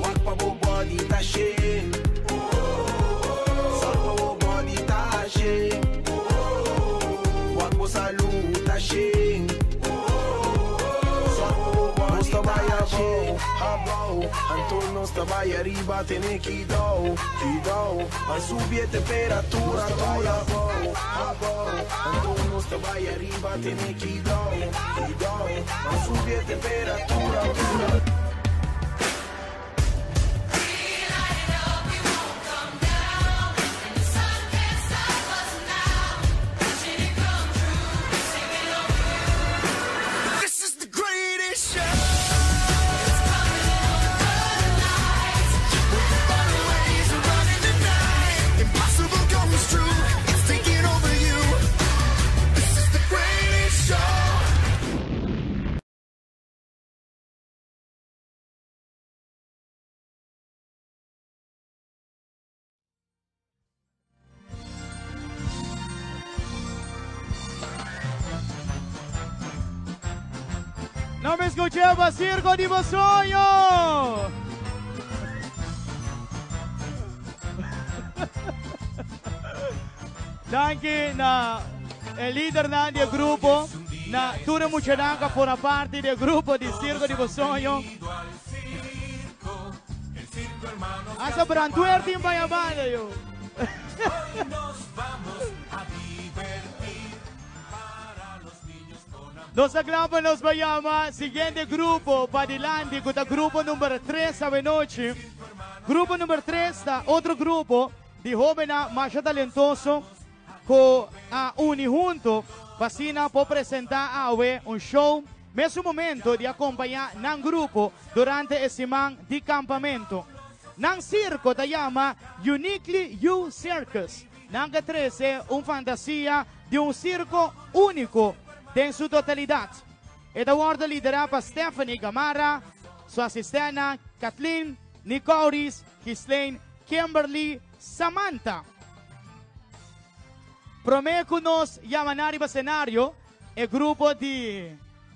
Walk pa bo body tache. Sol pa bo body tache. Walk bo salud tache. Nos ta bay abou, abou. Anto nos ta bay ariba, tene cuidou, cuidou. A subi e temperatura, tura. Abou, anto nos ta bay ariba, tene cuidou, cuidou. A subi e temperatura, tura. No me escuché pa Circo di Bosoño! Danki na e lidernan di e grupo, na tur e muchanan ku a forma parti di e grupo di Circo di Bosoño. Hasta brandweer tin baña banda yo. Nos ta kla pa nos bai yama siguiente grupo padilanti ku ta grupo number tres awenochi. Grupo number tres ta otro grupo di hóbennan masha talentoso ku a uni huntu pa asina por presentá awe un show mesun momento di akompañá nan grupo durante e siman di kampamentu. Nan sirko ta yama Uniquely You Circus. Nan ke trese un fantasia di un sirko úniko den su totalidat. E ta wòrdu liderá pa Stephanie Gamarra, su asistènnan Kathleen, Nicouris, Ghislaine, Kimberly, Samantha. Promé ku nos yama nan riba senario, e grupo di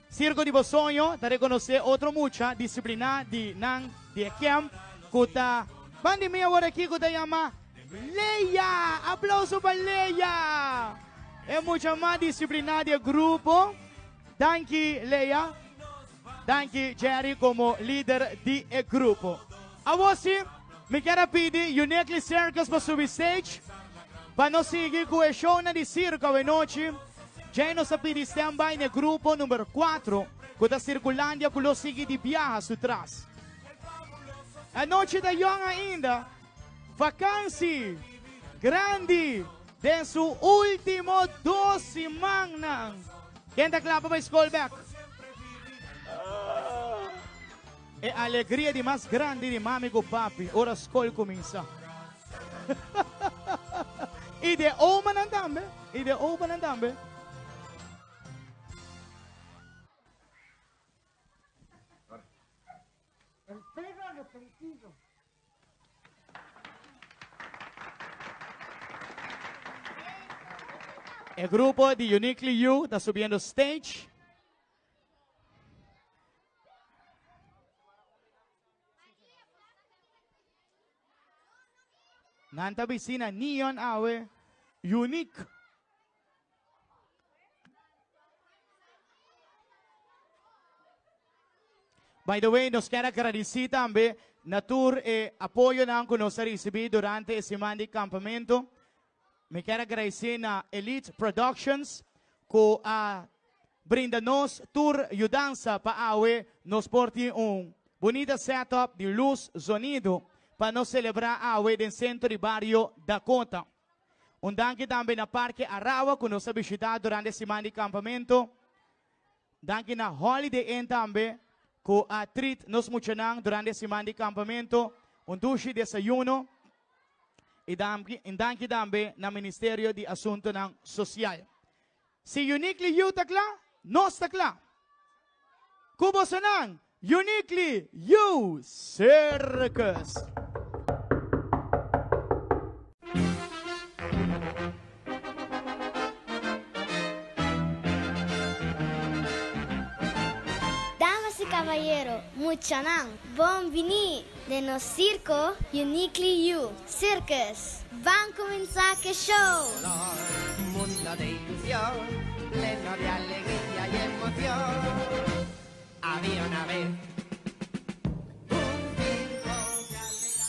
Sirko di Bo Soño ta rekonosé otro mucha disipliná di nan di e kèmp ku ta ban di mi awor aki ku ta yama Leia! Aplauso pa Leia! E mucha mas disipliná di e grupo. Danki Leia. Danki Jerry komo lider di e grupo. Awor si, mi kier a pidi Uniquely Circus pa subi stage pa nos sigui ku e shownan di sirko awenochi. Djei nos a pidi standby na e grupo number kuatro ku ta Circulandia ku lo sigui di biaha su tras. Anochi ta yòn ainda. Vakansi grandi den su ultimo dos simannan. Ken ta kla pa bai skol bek? E alegria di mas grandi di mami ku papi ora skol kuminsá. I di e omanan tambe, i di e omanan tambe. El perro arrepentido. E grupo di Uniquely You ta subiendo stage. Nan ta bisina neon awe. Unique. By the way, nos kier a gradisí tambe na tur e apoyonan ku nos a risibí durante e siman di kampamentu. Mi kier a gradisí na Elite Productions ku a brinda nos tur yudansa pa awe nos por tin un bunita setup di lus, zonido pa nos selebrá awe den Sentro di Bario Dakota. Un danki tambe na Parke Arawa ku nos a bishitá durante e siman di kampamentu. Danki na Holiday Inn tambe ku a treat nos muchanan durante e siman di kampamentu. Un dushi desayuno. I danki i danki tambe na Ministerio di Asuntunan Sosial. Si Uniquely You ta kla, nos ta kla. Ku bosonan, Uniquely You Circus! Damas y cabayero, muchanan, bon bini den nos circo Uniquely You Circus. Ban cuminsa cu e show! Un mundo de ilusión, pleno de alegría y emoción. Había una vez un circo que alegraba.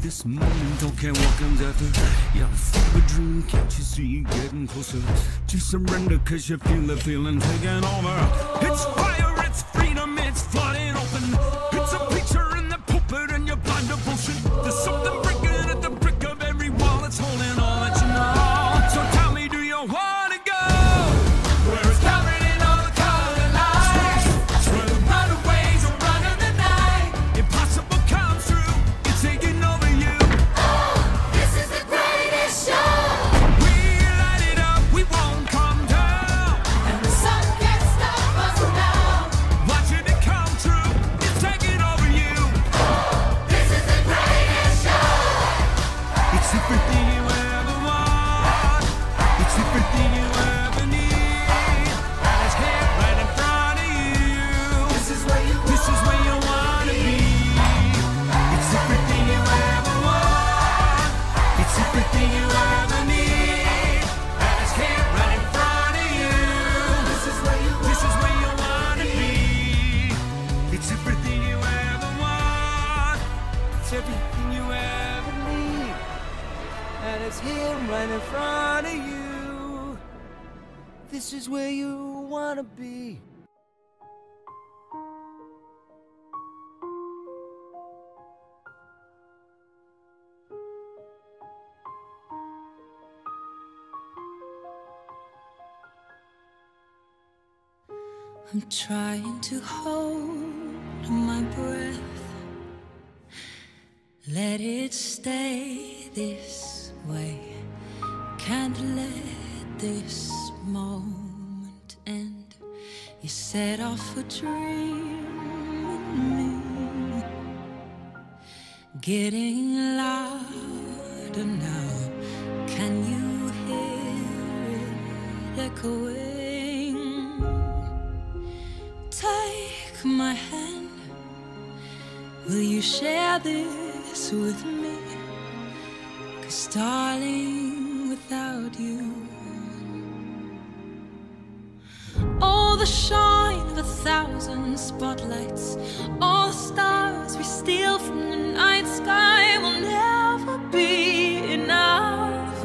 this moment, don't care what comes after. Yeah, fuck a dream, can't you see it getting closer? To surrender, cause you feel the feeling taking over. It's fire, it's freedom, it's flooding open. It's a preacher in the pulpit and your blind devotion. There's something breaking at the brick of every wall that's holding all that you know. So tell me, do you wanna go? Where it's covered in all the color lights. Where the runaways are running the night. Impossible comes true. It's taking over you. This is the greatest show. We light it up, we won't come down. And the sun can't stop us now. Watching it come true. It's taking over you. This is the greatest show. It's everything you ever want. It's everything you ever need. And it's here right in front of you. This is where you This is where you wanna be. It's everything you ever want. It's everything you ever need. And it's here right in front of you. This is where you This is where you wanna be. It's everything you ever want. It's everything you ever need. And it's here right in front of you. This is where you wanna be. I'm trying to hold my breath. Let it stay this way. Can't let this moment end. You set off a dream in me, getting louder now. Can you hear it echoing? Take my hand. Will you share this with me? Cause, darling, without you, all the shine of a thousand spotlights, all the stars we steal from the night sky will never be enough.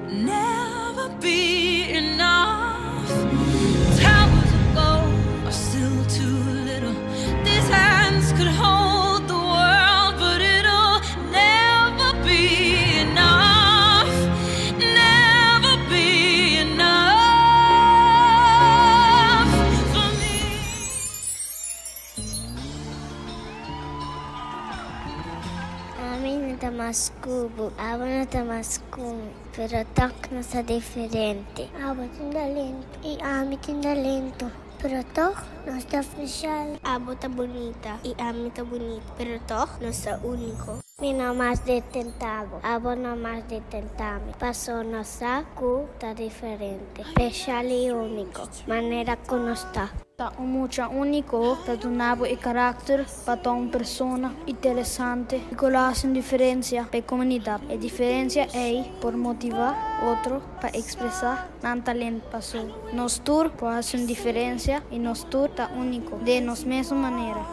Never be enough. Towers of gold are still too little. These hands could hold the world, but it'll never be enough. Never be enough for me. Ami no ta mas cubo, abo no ta mas cumi, pero toch nos ta diferente. Abo tin talento y ami tin talento, pero toch nos ta special. Abo ta bunita y ami ta bunita, pero toch nos ta unico. Mi no mas di tenta bo, abo no mag di tenta mi. Paso nos sa cu ta diferente, special y unico, manera cu nos ta. Ta un mucha unico ta duna bo e caracter pa ta un persona interesante y cu lo haci un diferencia pa e comunidad. E diferencia ey por motiva otro pa expresa nan talento paso nos tur por haci un diferencia y nos tur ta unico den nos mesun manera.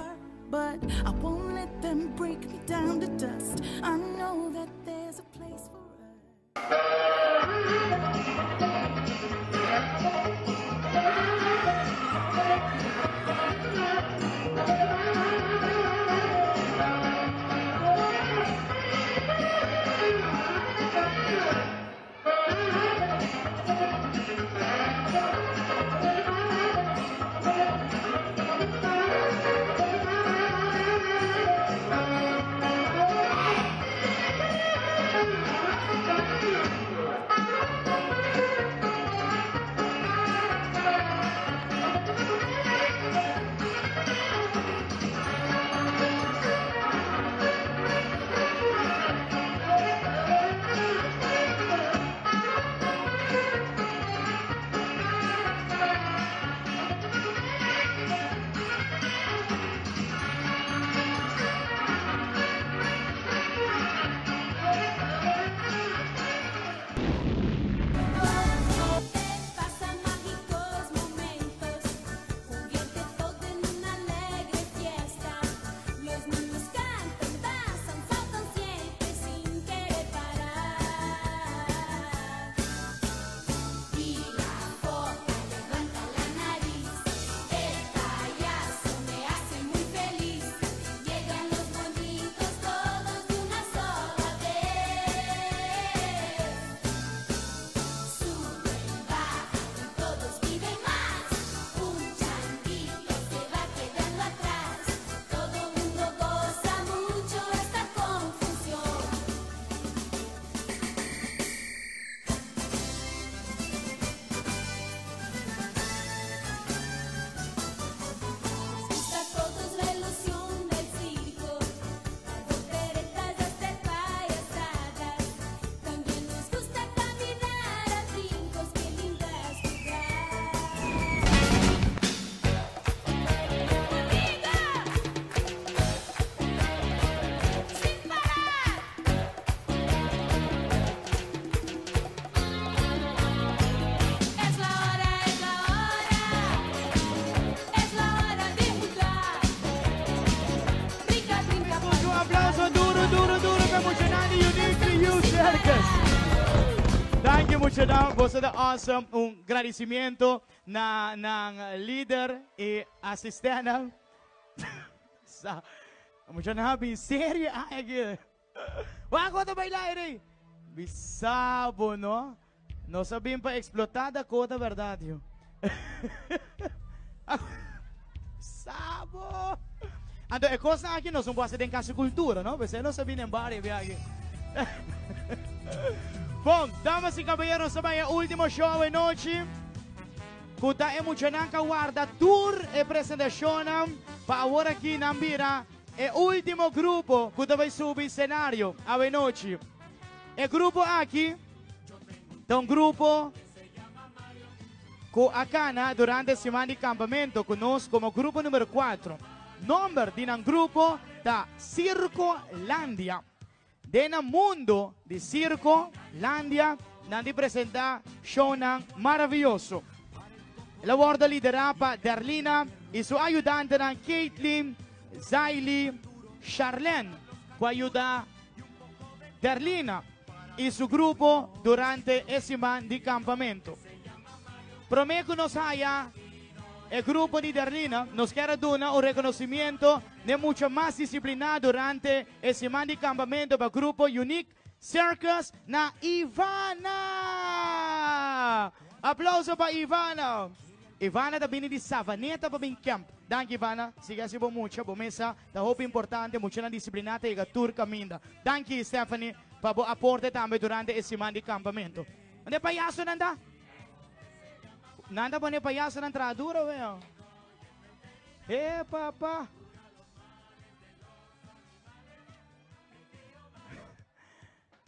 But I won't let them break me down to dust. I know that there's a place for Muchanan, boso ta awesome. Un gradicimiento na nan lider y asistentenan. Sa, muchanan a bin serio aki. Wak con ta baila aire. Bisa bo no. Nos a bin pa explota Dakota berdad yo. Sabo. Anto e cosnan aki nos no por haci den Casa Cultura, no? P'esei nos a bini en bario bia aki. Bon, damas y caballeros, nos a bai e ultimo show awe nochi. Cu ta e muchanan ca warda tur e presentacionnan pa awor aki nan bira e ultimo grupo cu ta bai subi scenario awe nochi. E grupo aki ta un grupo cu a cana durante siman di campamento cu nos como grupo numero 4. Nomber di nan grupo ta Circolandia. Den nan mundo di Circolandia nan di presenta shownan maraviyoso. El a wordo lidera pa Derlina y su ayudantenan Caitlin, Zaily, Charlene cu a yuda Derlina y su grupo durante e siman di campamento. Prome cu nos haya e grupo di Derlina, nos kier a duna un reconocimiento n'e mucha mas disciplina durante e siman di campamento pa grupo Unique Circus na Ivana! Aplauso pa Ivana! Ivana ta bini di Savaneta pa bin camp. Danki Ivana, sigui haci bo mucha, bo mesa ta hopi importante, muchanan disciplina ta yega tur caminda. Danki Stephanie pa bo aporte tambe durante e siman di campamento. Unda e payasonan ta? Nan ta pone e payasonan traha duro weo. He papa.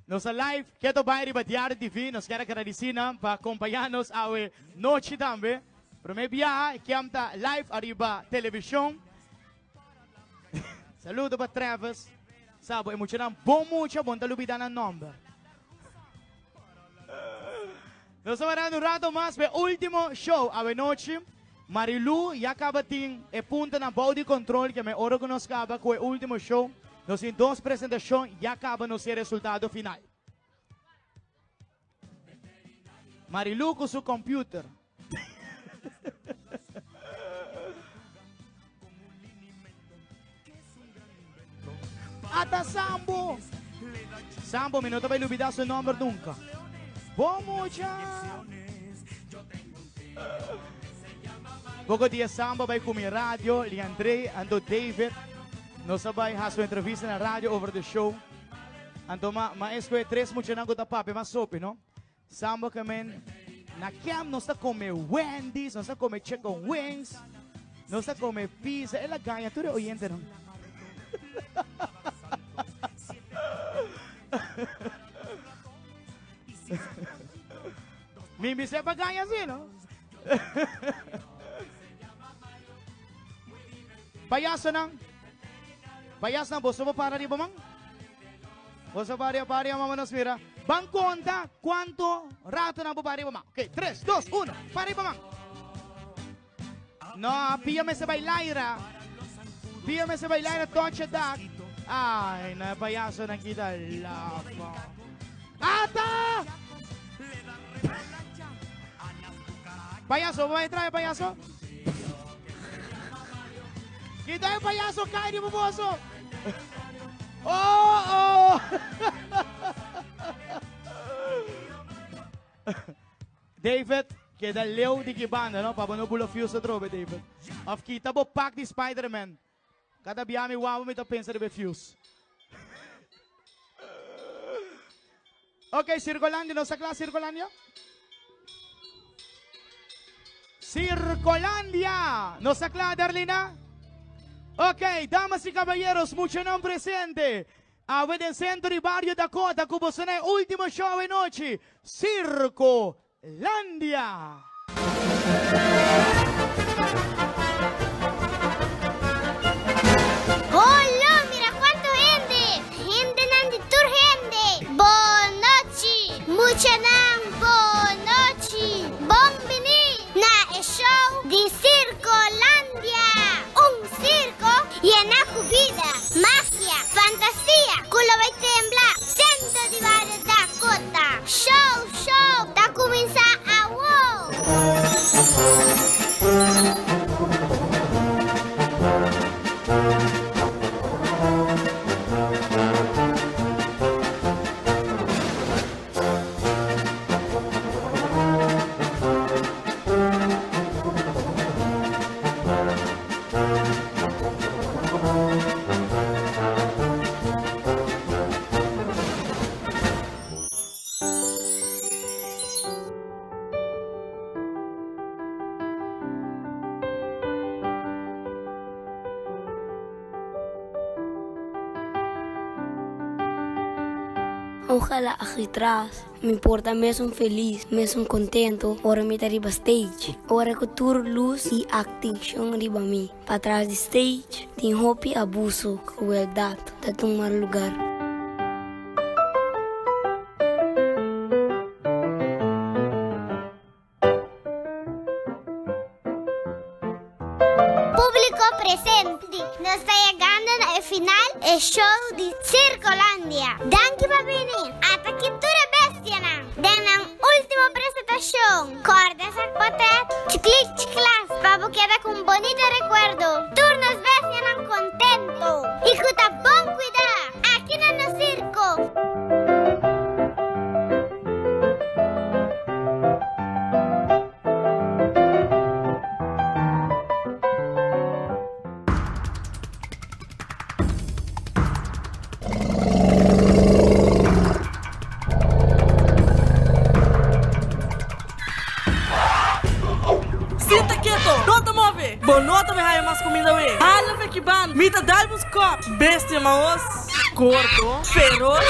Nos ta live keto bai riba Diario TV. Nos kier a gradisí nan pa kompañá nos awe nochi tambe. Promé biaha Kiam ta live ariba televishon. Saludo pa Travis. Sa bo e muchanan bon mucha, bon ta lubidá nan nòmber. Nos ta warda un rato mas pa e último show awe nochi. Marilu ya kaba tin e puntonan bou di kontrol ke me ora ku nos kaba ku e último show nos tin dos presentashon ya kaba nos e resultado final. Marilu ku su computer. Ata Sambo! Sambo mi no ta bai lubida su nomber nunca. Bon mucha! Poco dia Sambo bai cu mi radio, Liandrey anto David. Nos a bai haci un entrevista na radio over the show. Anto ma ma escoge tres muchanan cu ta papia mas sopi, no? Sambo ke men na camp nos ta come Wendy's, nos ta come chicken wings, nos ta come pizza. El a gaña tur e oyentenan. Mi bisa pa gaña así, no? Payasonan, payasonan, boso por para riba man? Boso para, para, mama nos mira. Ban conta cuanto rato nan por para riba man. Ok, 3, 2, 1, para riba man. No, pia mester bai laira. Pia mester bai laira, touch het dak. Ay, no, payasonan kita lapa. Ata! Payaso, bo bai trae payaso? Kita e payaso kai riba boso. Oh, oh! David, keda leu di ki banda, no? Pa bo no bula fuse atrobe, David. Of kita bo pak di Spider-Man. Kada bia mi wou mi ta pensa riba e fuse. Ok, Circolandia, nos ta kla Circolandia? Circolandia! Nos ta kla, Darlina? Ok, damas y caballeros, muchanan presente. Awe den Centro di Bario Dakota ku boso na e ultimo show awe nochi, Circolandia! Holo, mira cuanto hende! Hendenan di tur hende! Bon nochi, muchanan, bon nochi! Bon bini na e show di Circolandia! Un circo yena cu bida, magia, fantasia cu lo bay tembla centro di bario Dakota! Show, show! Ojalá aki tras mi por ta mesun feliz, mesun contento ora mi ta riba stage. Ora cu tur luz y atencion riba mi. Patras di stage tin hopi abuso, crueldad ta tuma lugar. Públiko presente, nos ta yegando na e final e show di Circolandia. Danki pa bini! Ata ki tur e bestianan den nan último presentashon. Kòrda sak potret, chiklik chiklas pa bo keda ku un bonito rekuerdo. Tur nos bestianan kontento i ku ta bon kuidá aki na nos sirko. Sinta keto, no ta move! Bo no ta bay haya mas cuminda awe. Hala feki ban, mi ta dal bus kop! Bestia maos, gordo, feroz.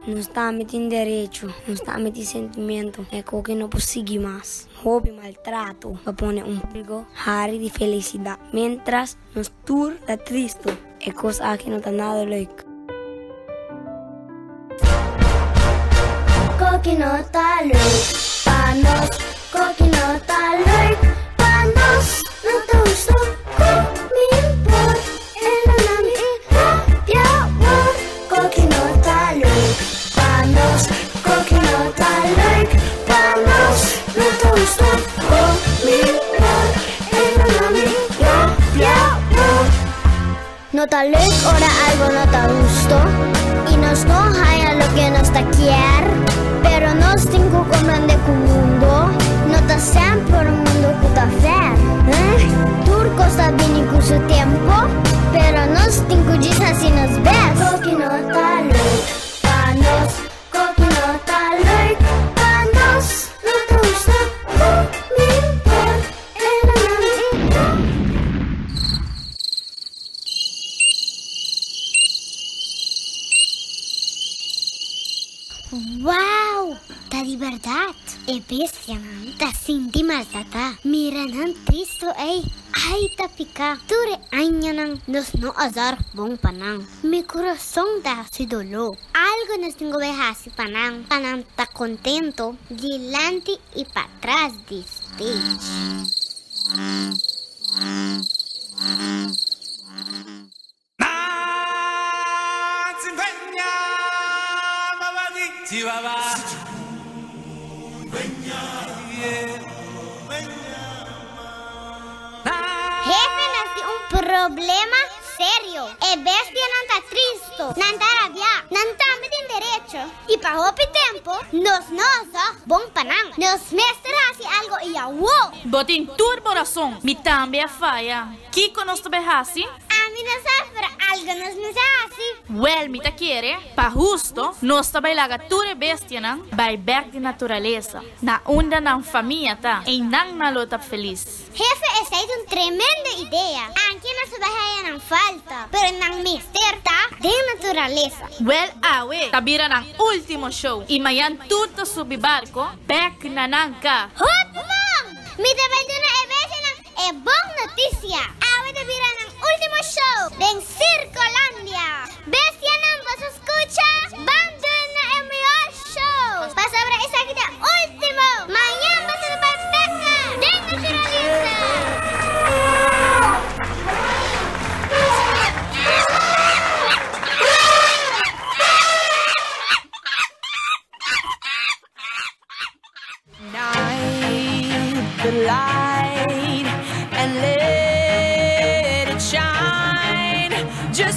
Nos tambe tin derecho, nos tambe tin sentimento. E koke no por sigui mas. Hopi maltrato pa pone un publico hari di felicidad, mientras nos tur ta tristo. E cos aki no ta nada leuk. Koki no ta leuk pa nos, koki no ta leuk pa nos. No ta gusto ku mi por e no na mi papia wor. Koki no ta leuk pa nos, koki no ta leuk pa nos. No ta gusto ku mi por e no na mi papia wor. No ta leuk ora algo no ta husto y nos no haya loke nos ta kier, pero nos tin cu comprende cu mundo no ta semper un mundo cu ta fair. Eh? Tur cos ta bini cu su tempo, pero nos tin cu djis haci nos best. Koki no ta leuk pa nos, koki no ta leuk pa nos. No ta gusta cu mi por e no na mi no. Wow! Ta di berdad! E bestianan ta sinti maltratá. Mira nan tristu ei! Ai ta piká! Tur e añanan nos no a zòrg bon pa nan. Mi kurason ta hasi doló. Algu nos tin ku bai hasi pa nan, pa nan ta kontentu dilanti i patras di stage. Hefe nos tin un problema serio. E bestianan ta tristo, nan ta rabiá, nan tambe tin derecho i pa hopi tempo nos no a zòg bon pa nan. Nos mester hasi algo i awó! Bo tin tur bo rason, mi tambe a faya. Kiko nos ta bai hasi? Ami no sa, pero algo nos mester hasi. Wèl, mi ta kere, pa husto, nos ta bai laga tur e bestianan bai bèk di naturalesa, na unda nan famia ta, einan nan lo ta felis. Hefe, esei ta un tremendo idea. Anke nos ta bai haya nan falta, pero nan mester ta den naturalesa. Wèl, awe ta bira nan último show i mañan tur ta subi barko bèk na nan ka. Hot bon! Mi ta bai duna e bestianan E bon notisia! Awe ta bira nan ultimo show den Circolandia! Bestianan boso scucha? Ban duna e mihor show! Pasobra esaki ta ultimo! Mañan boso ta bai beka den naturalesa! Ignite the light and let it shine. Just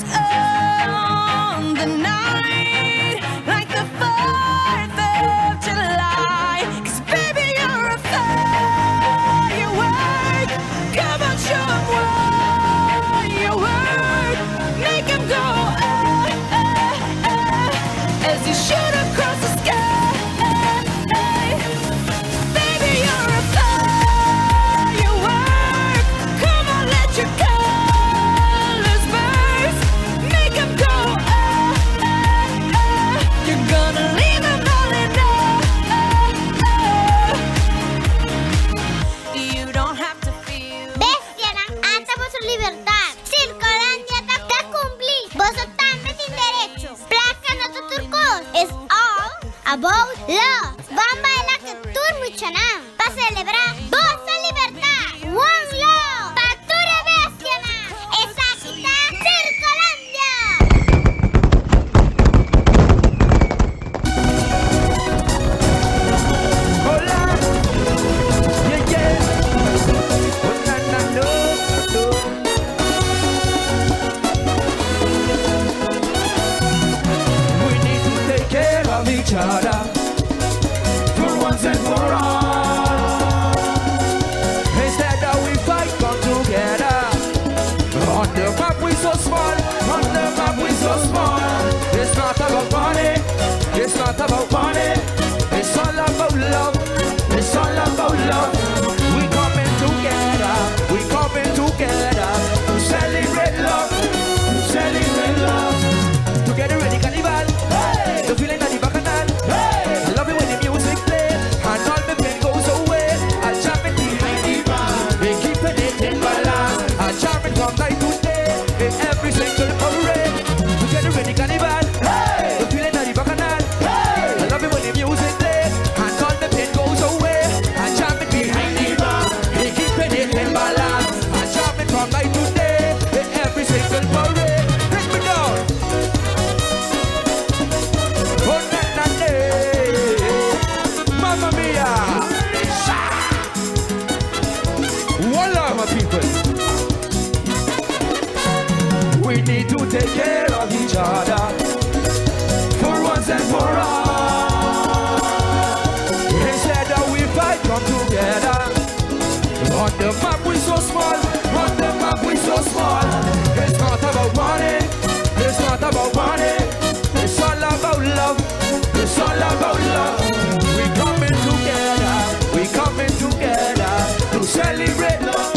other. For once and for all. Instead of we fight, come together. On the map we so small, on the map we so small. It's not about money, it's not about money. It's all about love, it's all about love. We coming together, we coming together to celebrate love, to celebrate love. Together in the carnival, hey! The feeling of the bacchanal, hey! I love it when the music play, and all the pain goes away. I jam it behind the bar, they keeping it in balance. I jam it from night to day, in every single parade. Together in the carnival, hey! The feeling of the bacchanal, hey! I love it when the music play, and all the pain goes away. I jam it behind the bar, they keeping it in balance. I jam it from night to day, in every single parade. Hit me down. Oh, na, na, na. Mamma mia! Sha! Voila, my people. We need to take care of each other for once and for all. Instead of we fight, come together. On the map we so small, on the map we so small. It's not about money, it's not about money. It's all about love, it's all about love. We coming together, we coming together to celebrate love,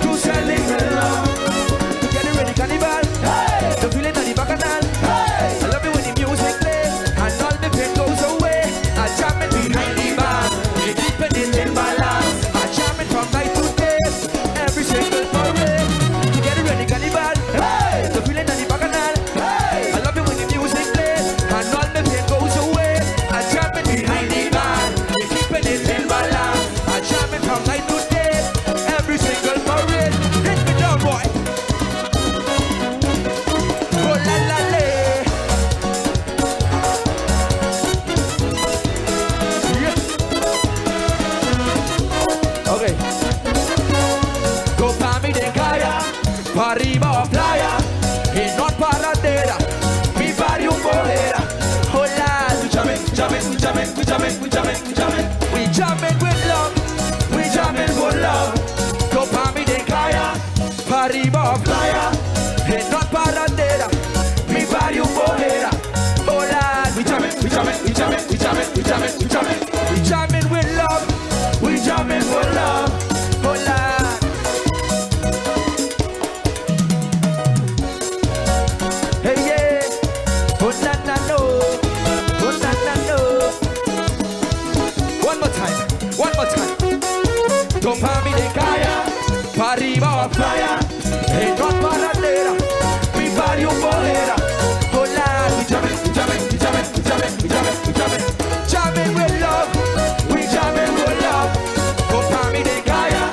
to celebrate love. Together in the carnival, hey! The feeling of the bacchanal, hey! I love it when the music play and all the pain goes away. I jam it behind the bar, we keeping it in balance. I jam it from night to day, every single parade. Together in the carnival, hey! The feeling of the bacchanal, hey! I love it when the music play and all the pain goes away. I jam it behind the bar, we keeping it in balance. I jam it from night to day, every single parade. Hit me down, boy. Oh la la la. Yeah. Okay. Go pa mi de kaya, pa arriba o playa, y not paradera, mi barrio bolera. Hola, we jamming, jamming, jamming, we jamming, we jamming, we jamming. We jamming with love, we jamming with love. Go pa mi de kaya, pa arriba o playa, y not paradera, mi barrio bolera. Hola, we jamming, we jamming, we jamming, we jamming, we jamming, we jamming. We jamming with love, we jamming with love. Hola. Hey yeah, oh na na no, oh na na no. One more time, one more time. Don't pa mi de kaya, pa arriba o playa, hey not paradera, mi barrio bolera. Hola, we jamming, we jamming, we jamming, we jamming, we jamming, we jamming, jamming with love, we jamming with love. Don't pa mi de kaya,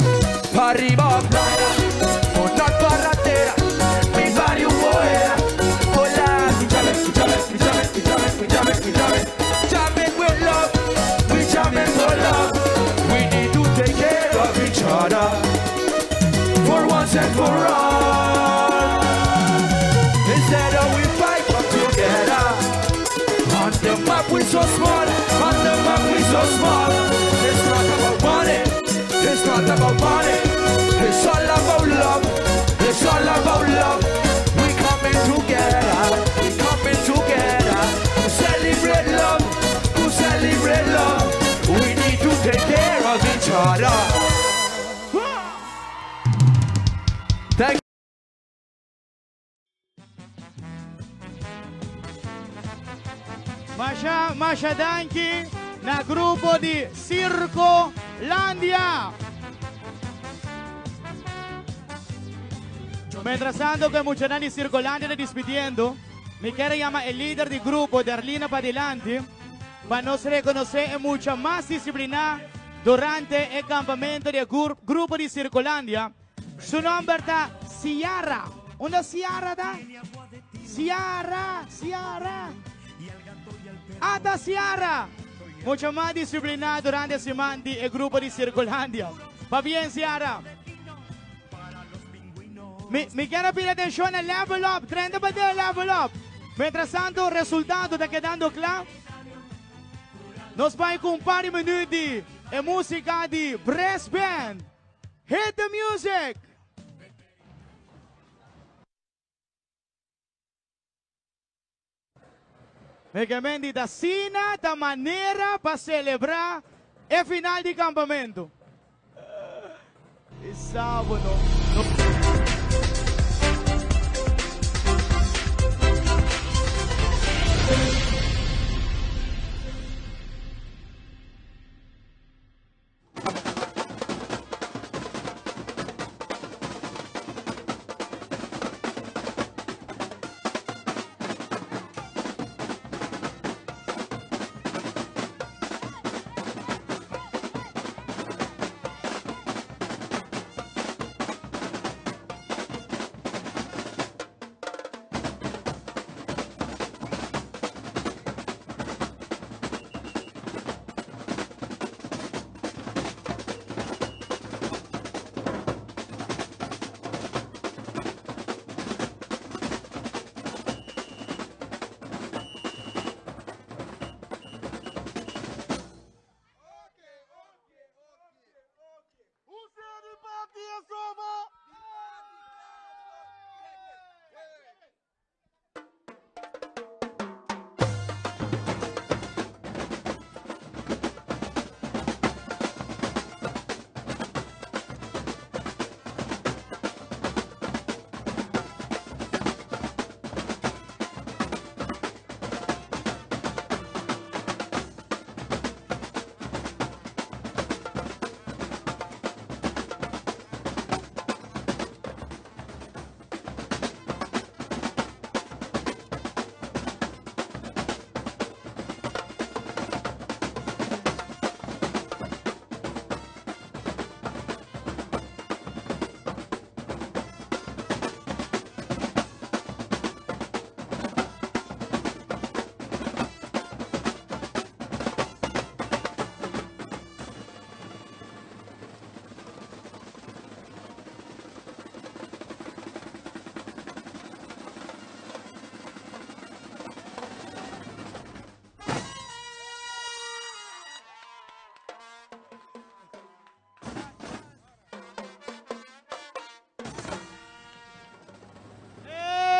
pa arriba o playa, oh not paradera, mi barrio bolera. Hola, we jamming, we jamming, we jamming, we jamming, we jamming, we jamming, jamming with love, we jamming for love. We need to take care of each other for once and for all. Instead of we fight, come together. On the map we so small, on the map we so small. It's not about money, it's not about money. It's all about love, it's all about love. We coming together, we coming together to celebrate love, to celebrate love. We need to take care of each other. Thank Masha, Masha Danki, na grupo di Circo Landia. Mientras tanto que mucha di Circolandia está despidiendo, me quiere llamar el líder del grupo, Darlina Padilanti, para nos reconocer en mucha más disciplina durante el campamento del grupo de Circolandia. Su nombre está Ciara. ¿Una Ciara da? Ciara, Ciara. Ata Ciara. Mucho más disciplina durante semana el grupo de Circolandia. Va bien, Ciara. Me quiero pedir atención al level up. 30 para el level up. Mientras tanto, el resultado está quedando claro. Nos bai ku un par di minuut di e músika di Brass Band. Hit the music! Mekemendi ta asina ta manera pa selebrá e final di kampamentu. E sabo no.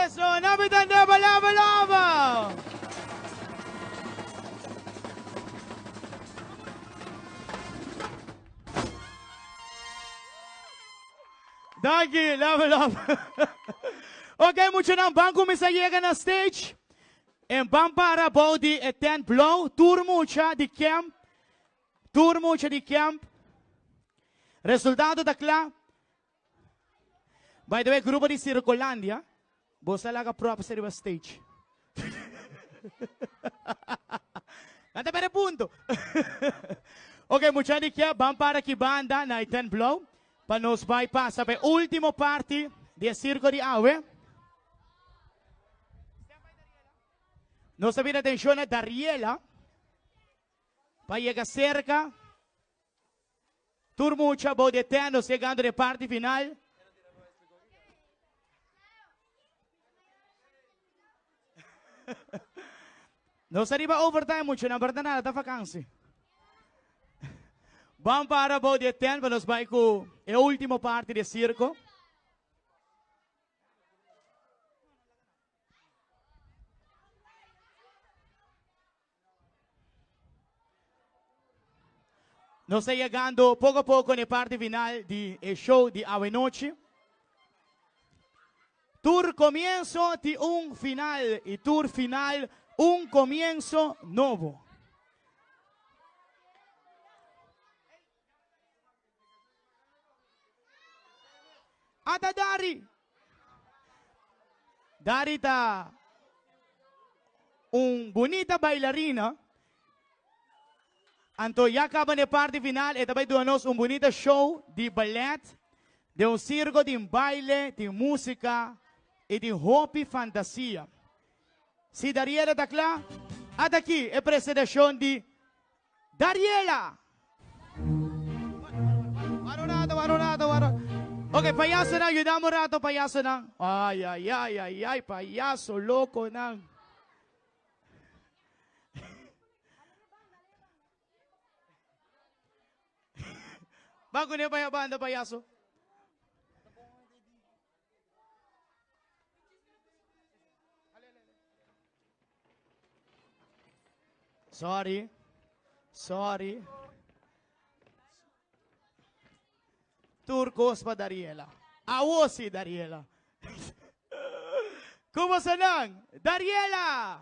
Eso, Navitan Lava Lava Lava. Danki, love, love. Ok, muchanan, ban kuminsá yega na stage. En ban para bou di e tent blou. Tur mucha di camp. Tur mucha di camp. Resultado ta kla. By the way, grupo di Circolandia, boso a laga props riba stage. Nan ta perde punto. Ok, mucha di kia, ban para ki banda na e tent blou pa nos bai pasa pa e ultimo parti di e circo di awe. Nos ta pidi atencion na Dariela pa yega cerca. Tur mucha bou di e tent, nos yegando na e parti final. Nos ta riba overtime muchanan, pero ta nada, ta vakansi. Ban para bou di e tent pa nos bai ku e ultimo parti di e sirko. Nos ta yegando poko a poko na e parti final di e show di awenochi. Tur comienzo tin un final y tur final un comienzo nobo. Ata Dari. Dari ta un bunita bailarina. Anto ya caba n'e parti final e ta bay duna nos un bunita show di ballet, den un circo tin baile, tin musica y tin hopi fantasia. Si Dariela ta cla, ata aki e presentacion di Dariela! Wara un rato, wara un rato, wara. Ok, payasonan, yudami un rato, payasonan. Ay, ay, ay, ay, ay, payaso loconan. Ban kuné pa e banda, payaso. Sorry. Sorry. Tur kos pa Dariela. Awo si Dariela. Como sanan? Dariela!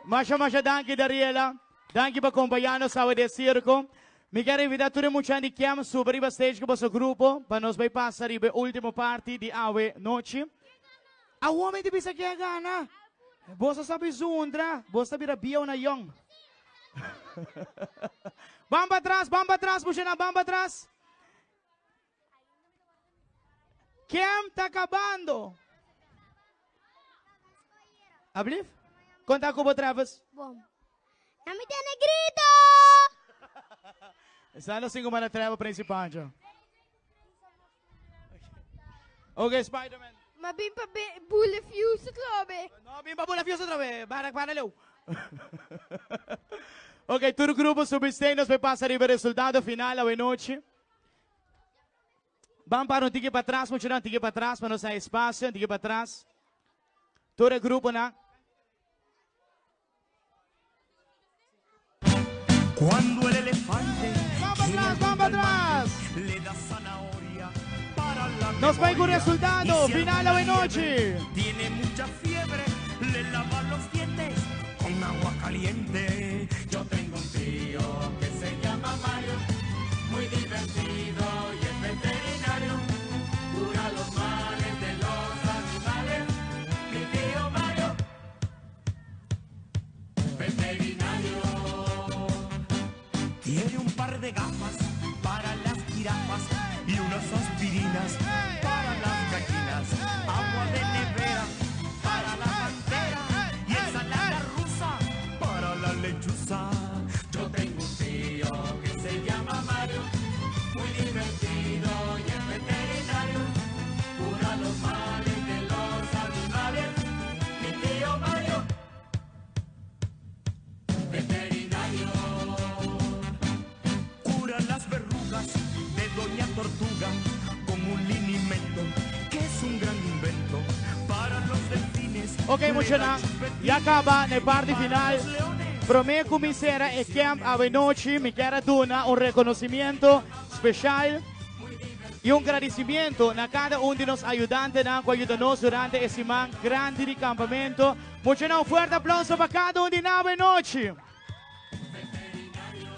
Masha masha danki Dariela. Danki pa acompañarnos awe de circo. Mi quiero invitar todo mucha di Kiam suba riba stage con su grupo pa nos bay pasa riba último party di awe noche. A homem di bisa que gana. Bosa sabi zundra, bosa bira bia na yong. Bamba atrás, bamba atrás, mucha bamba atrás. Kem tá acabando. Ablief? Conta com o Travis. Bom. Na mi tiene grito! Está no cinco mana treva principal. já. Ok, Spider-Man. Ma bim pa bule fuse trobe. No, bim pa bule fuse trobe. Para, para, leu. Ok, todo grupo subsistente nos vai passar o resultado final a noite. Vamos para um tique para trás, vamos tirar um tique para trás, para não sair espaço, um tique para trás. Todo o grupo, né? Cuando el elefante ¡Vamos atrás, vamos atrás! le da zanahoria para la Nos va con memoria. resultado Y si final alguna a noche. liebre Tiene mucha fiebre, le lava los dientes con agua caliente. Yo tengo un tío que se llama Mario, muy divertido y es veterinario. Cura los males de los animales. Mi tío Mario, veterinario. Tiene un par de gafas para las jirafas y unas aspirinas para las gallinas. Agua de nevera para la pantera y ensalada rusa para la lechuza. Yo tengo un tío que se llama Mario, muy divertido y es veterinario. Cura los males de los animales. Mi tío Mario, veterinario. Cura las verrugas de Doña Tortuga con un linimento que es un gran invento para los delfines. Ok, mucho na. Ya acaba na parte final. Prometo cominciar e camp a noche. Me quero dar un reconocimiento especial y un agradecimiento a cada uno de los ayudantes que ayudanos durante ese man grande de campamento. Mucho na, un fuerte aplauso para cada uno de nós noche.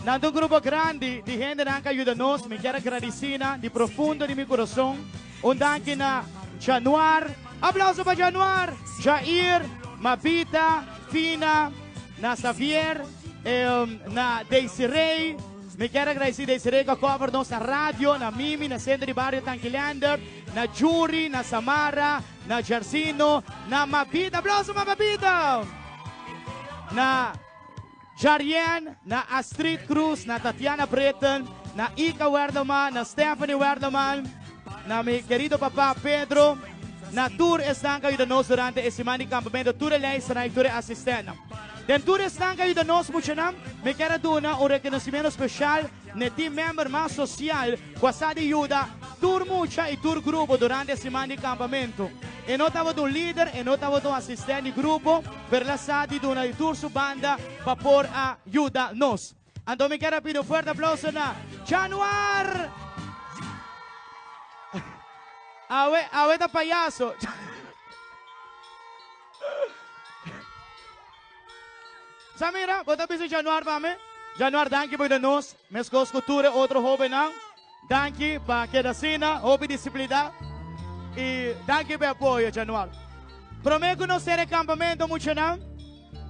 Nando un grupo grande de gente que ayuda-nos, me quero agradecer de profundo de mi coração. Un danke na Januar. Aplauso para Januar, Jair, Mabita, Fina, na Xavier, na Desiree. Me quero agradecer Desiree que cover nossa rádio, na Mimi, na Centro de Barrio Tanquilander, na Juri, na Samara, na Jarsino, na Mabita. Aplauso para Mabita! Na Jarien, na Astrid Cruz, na Tatiana Breton, na Ika Werleman, na Stephanie Werleman, na mi querido papá Pedro, na tur esnan ku a yuda nos durante e siman di kampamentu, tur e leisternan i tur e asistennan. Den tur esnan ku a yuda nos muchanan, mi kier a duna un rekonosimentu speshal n'e team member mas sosial ku a sa di yuda tur mucha i tur grupo durante e siman di kampamentu. E no tabata un lider, e no tabata un asistent di grupo, pero el a sa di duna di tur su banda pa por a yuda nos. Anto mi kier a pidi un fuerte aplauso na Januar! Awe, awe ta payaso. Samira, bo ta bisa Januar pa mi? Januar, danki pa yuda nos, meskos ku tur e otro hobennan. Danki pa keda asina, hopi disiplina i danki pa e apoyo, Januar. Promé ku nos sera e kampamento, muchanan,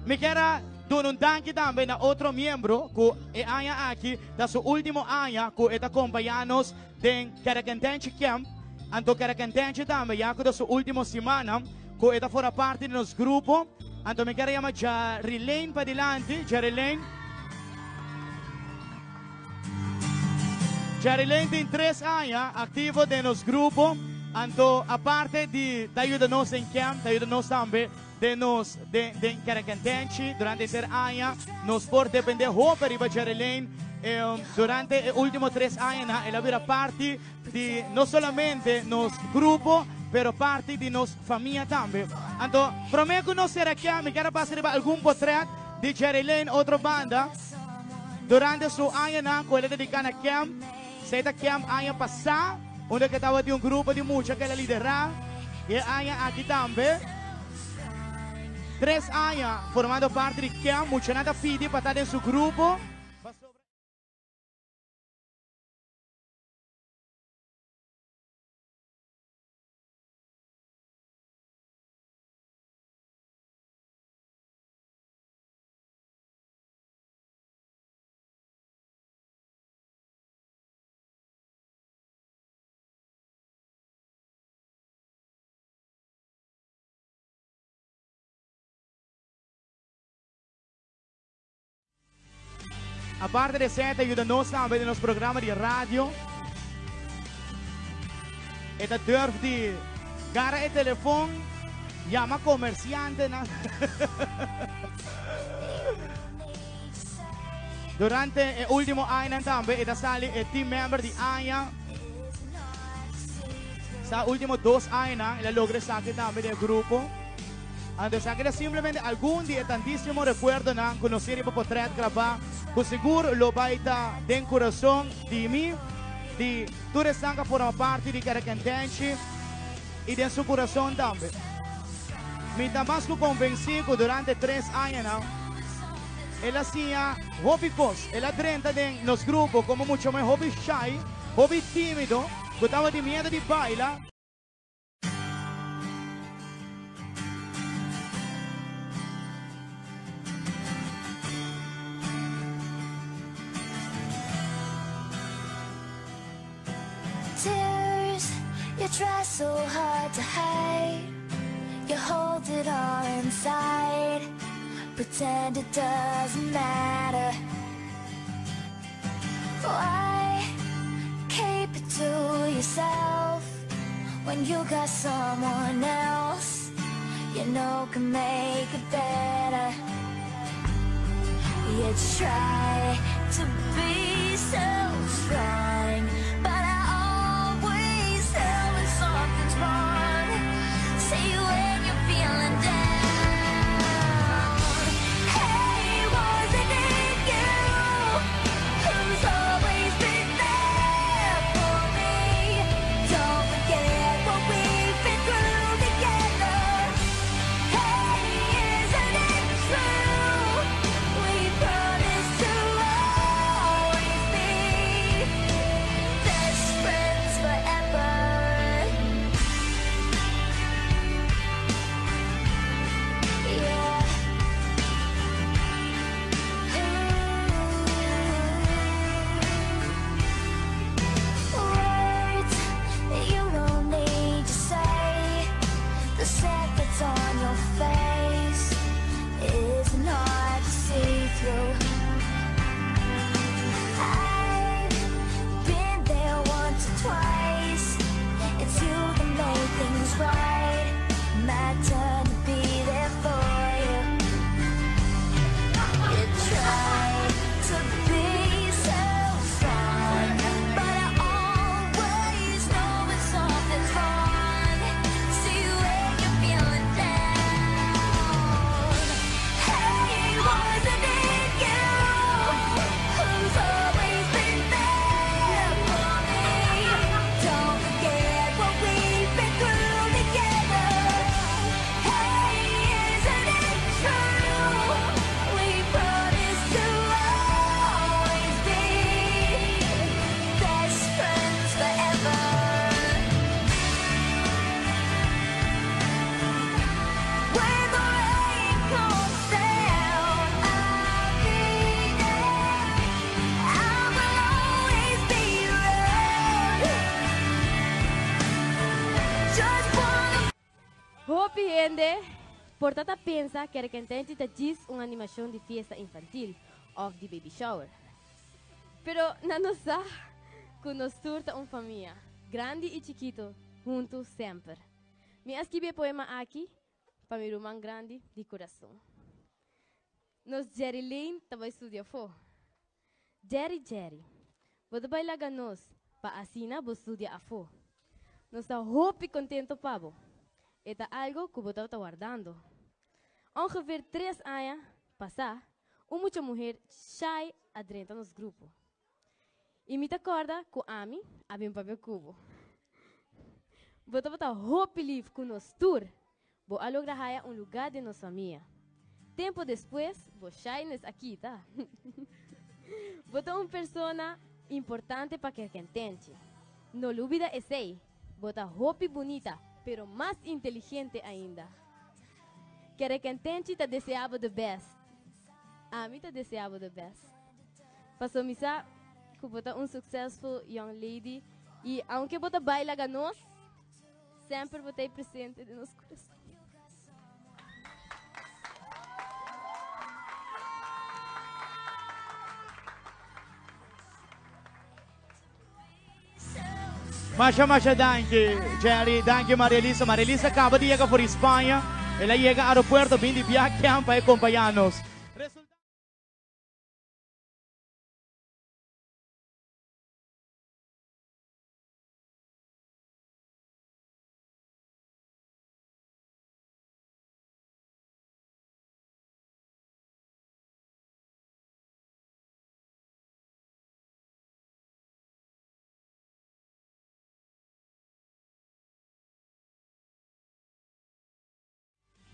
Mi kier a duna un danki tambe na otro miembro ku e aña aki ta su ultimo aña ku e ta kompañá nos den Kerekentenchi Camp. Anto Kerekentenchi tambe ya ku ta su ultimo simana ku e ta fora parti di nos grupo. Anto mi kier a yama Jarilene padilanti. Jarilene. Jarilene tin tres aña aktivo den nos grupo. Anto aparte di ta yuda nos den camp ta yuda nos tambe Den nos den den Kerekentenchi durante henter aña nos por depende hopi riba Jerry Lane. Durante e ultimo tres añanan el a bira parti di no solamente nos grupo pero parti di nos famia tambe. Anto prome ku nos sera kia mi kier a pasa riba algun potret di Jerry Lane otro banda durante su añanan ku el a dedica na camp. Esei ta camp aña pasa unda ke tabatin un grupo di mucha ku el a lidera i e aña aki tambe. Tres aña formando parti di camp, muchanan ta pidi pa ta den su grupo. Aparte di esei ta yuda nos tambe den nos programa di radio. E ta durf di gara e telefon, yama komersiantenan. Durante e ultimo añanan tambe e ta sali e team member di aña. Sa ultimo dos añanan el a logra esaki tambe den e grupo. Anto esaki ta simplemente algun di e tantisimo rekuerdonan ku nos tin riba potret grabá ku sigur lo bai ta den kurason di mi, di tur esnan ku a forma parti di Kerekentenchi i den su kurason tambe. Mi ta mas ku konvensí ku durante tres añanan el a siña hopi kos. El a drenta den nos grupo komo mucha muhé hopi shy, hopi tímido, ku tabatin miedu di baila. Tears you try so hard to hide. You hold it all inside. Pretend it doesn't matter. Why keep it to yourself when you got someone else you know can make it better? You try to be so strong, but I always tell when something's wrong. See when you're feeling down. Hey, wasn't it you who's always been there for me? Don't forget what we've been through together. Hey, isn't it true? We promised to always be best friends forever. Yeah. Words that you don't need to say. The sad that's on your face isn't hard to see through. I've hende por ta ta pensa Kerekententi ta djis un animashon di fiesta infantil òf di baby shower. Pero nan no sa ku nos tur ta un famia, grandi i chikitu, huntu semper. Mi a skibi e poema aki pa mi ruman grandi di kurason. Nos Jerry Lane ta bai studia afó. Jerry, Jerry, bo ta bai laga nos pa asina bo studia afó. Nos ta hopi kontento pa bo. E ta algo ku bo tabata wardando. Ongeveer tres aña pasá, un mucha muher shy a drenta nos grupo. I mi ta kòrda ku ami a bin papia ku bo. Bo tabata hopi lif ku nos tur. Bo a logra haya un lugá den nos famia. Tempu despues, bo shyness a kita. Bo ta un persona importante pa Kerkententje. No lubida esei. Bo ta hopi bunita, pero mas inteligente ainda. Kerekententje ta desea bo the best. Ami ta desea bo the best. Paso mi sa ku bo ta un successful young lady i aunke bo ta bai laga nos, Semper bo ta ei presente den nos kurason. Masha masha danki Jerry, danki Maria Elisa. Maria Elisa kaba di yega for di Spaña. El a yega aeropuerto bin di biaha camp pa e kompañá nos.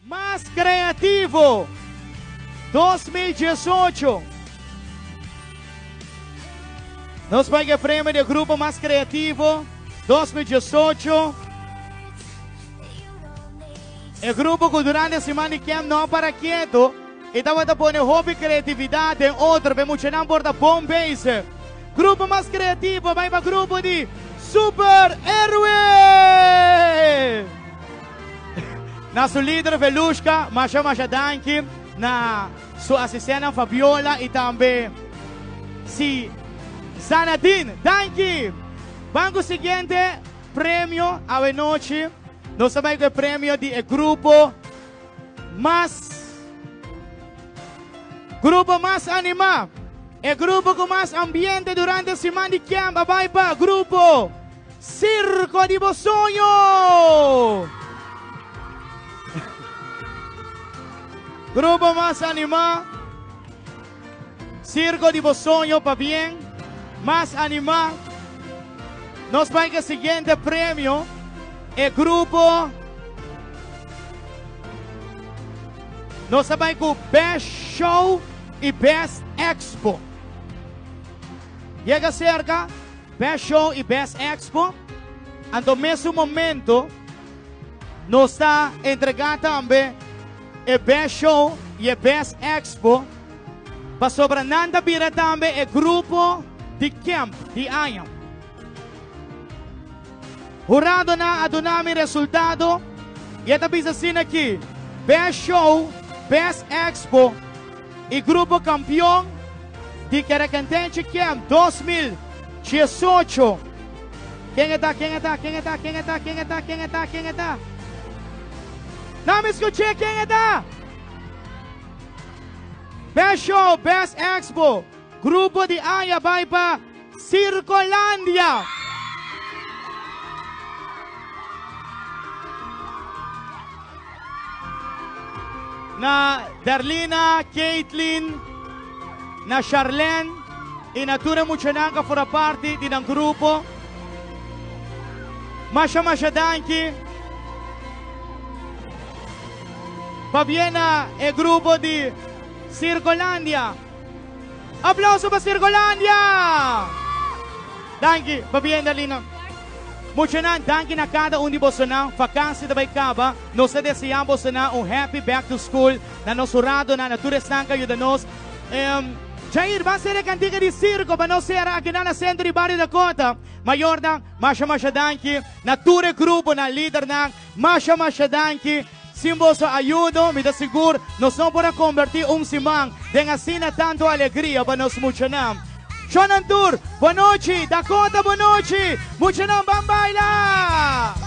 Mas Creativo 2018. Nos bai e premio di grupo mas creativo 2018. E grupo ku durante siman di camp no a para kieto i tabata pone hopi creatividad den otro pe muchanan por ta bon bezig. Grupo mas creativo bai pa grupo di Super Héroe! Na su lider Velushka, masha masha danki. Na su asistennan Fabiola y tambe si Zanadin, danki! Ban cu siguiente premio awe nochi. Nos ta bai cu e premio di e grupo mas grupo mas anima. E grupo cu mas ambiente durante siman di camp a bai pa grupo Circo di bo soño! Grupo mas animá. Circo di bo soño pabien. Mas animá. Nos bai ku e siguiente premio. E grupo Nos a bai ku Best Show i Best Expo. Yega serka. Best Show y Best Expo. Anto mesun momento nos ta entrega tambe e Best Show y e Best Expo pasobra nan ta bira tambe e grupo di camp di aña. Huradonan a duna mi resultado y e ta bisa asina aki, Best Show, Best Expo y Grupo Campeon di Kerekentenchi Camp 2018. Ken e ta, ken e ta, ken e ta, ken e ta, ken e ta, ken e ta, ken e ta? Na mi skuché ken e ta! Best Show, Best Expo, Grupo di Aña bai pa Circolandia! Na Darlina, Caitlin, na Charlene y na tur e muchanan cu a forma parti di nan grupo. Masha masha danki. Pabien na e grupo di Circolandia. Aplauso pa Circolandia! Danki, pabien Darlina. Muchanan, danki na kada un di bosonan. Vakansi ta bai kaba. Nos ta deseá bosonan un happy back to school. Na nos huradonan, na tur esnan ku a yuda nos. Jair, ban sera e kantika di sirko pa nos sera akinan na Sentro di Bario Dakota. Mayornan, masha masha danki. Na tur e gruponan, lidernan, masha masha danki. Sin boso ayudo, mi ta sigur, nos no por a converti un siman den asina tanto alegria pa nos muchanan. Shonan tur, bonochi! Dakota, bonochi! Muchanan, ban baila!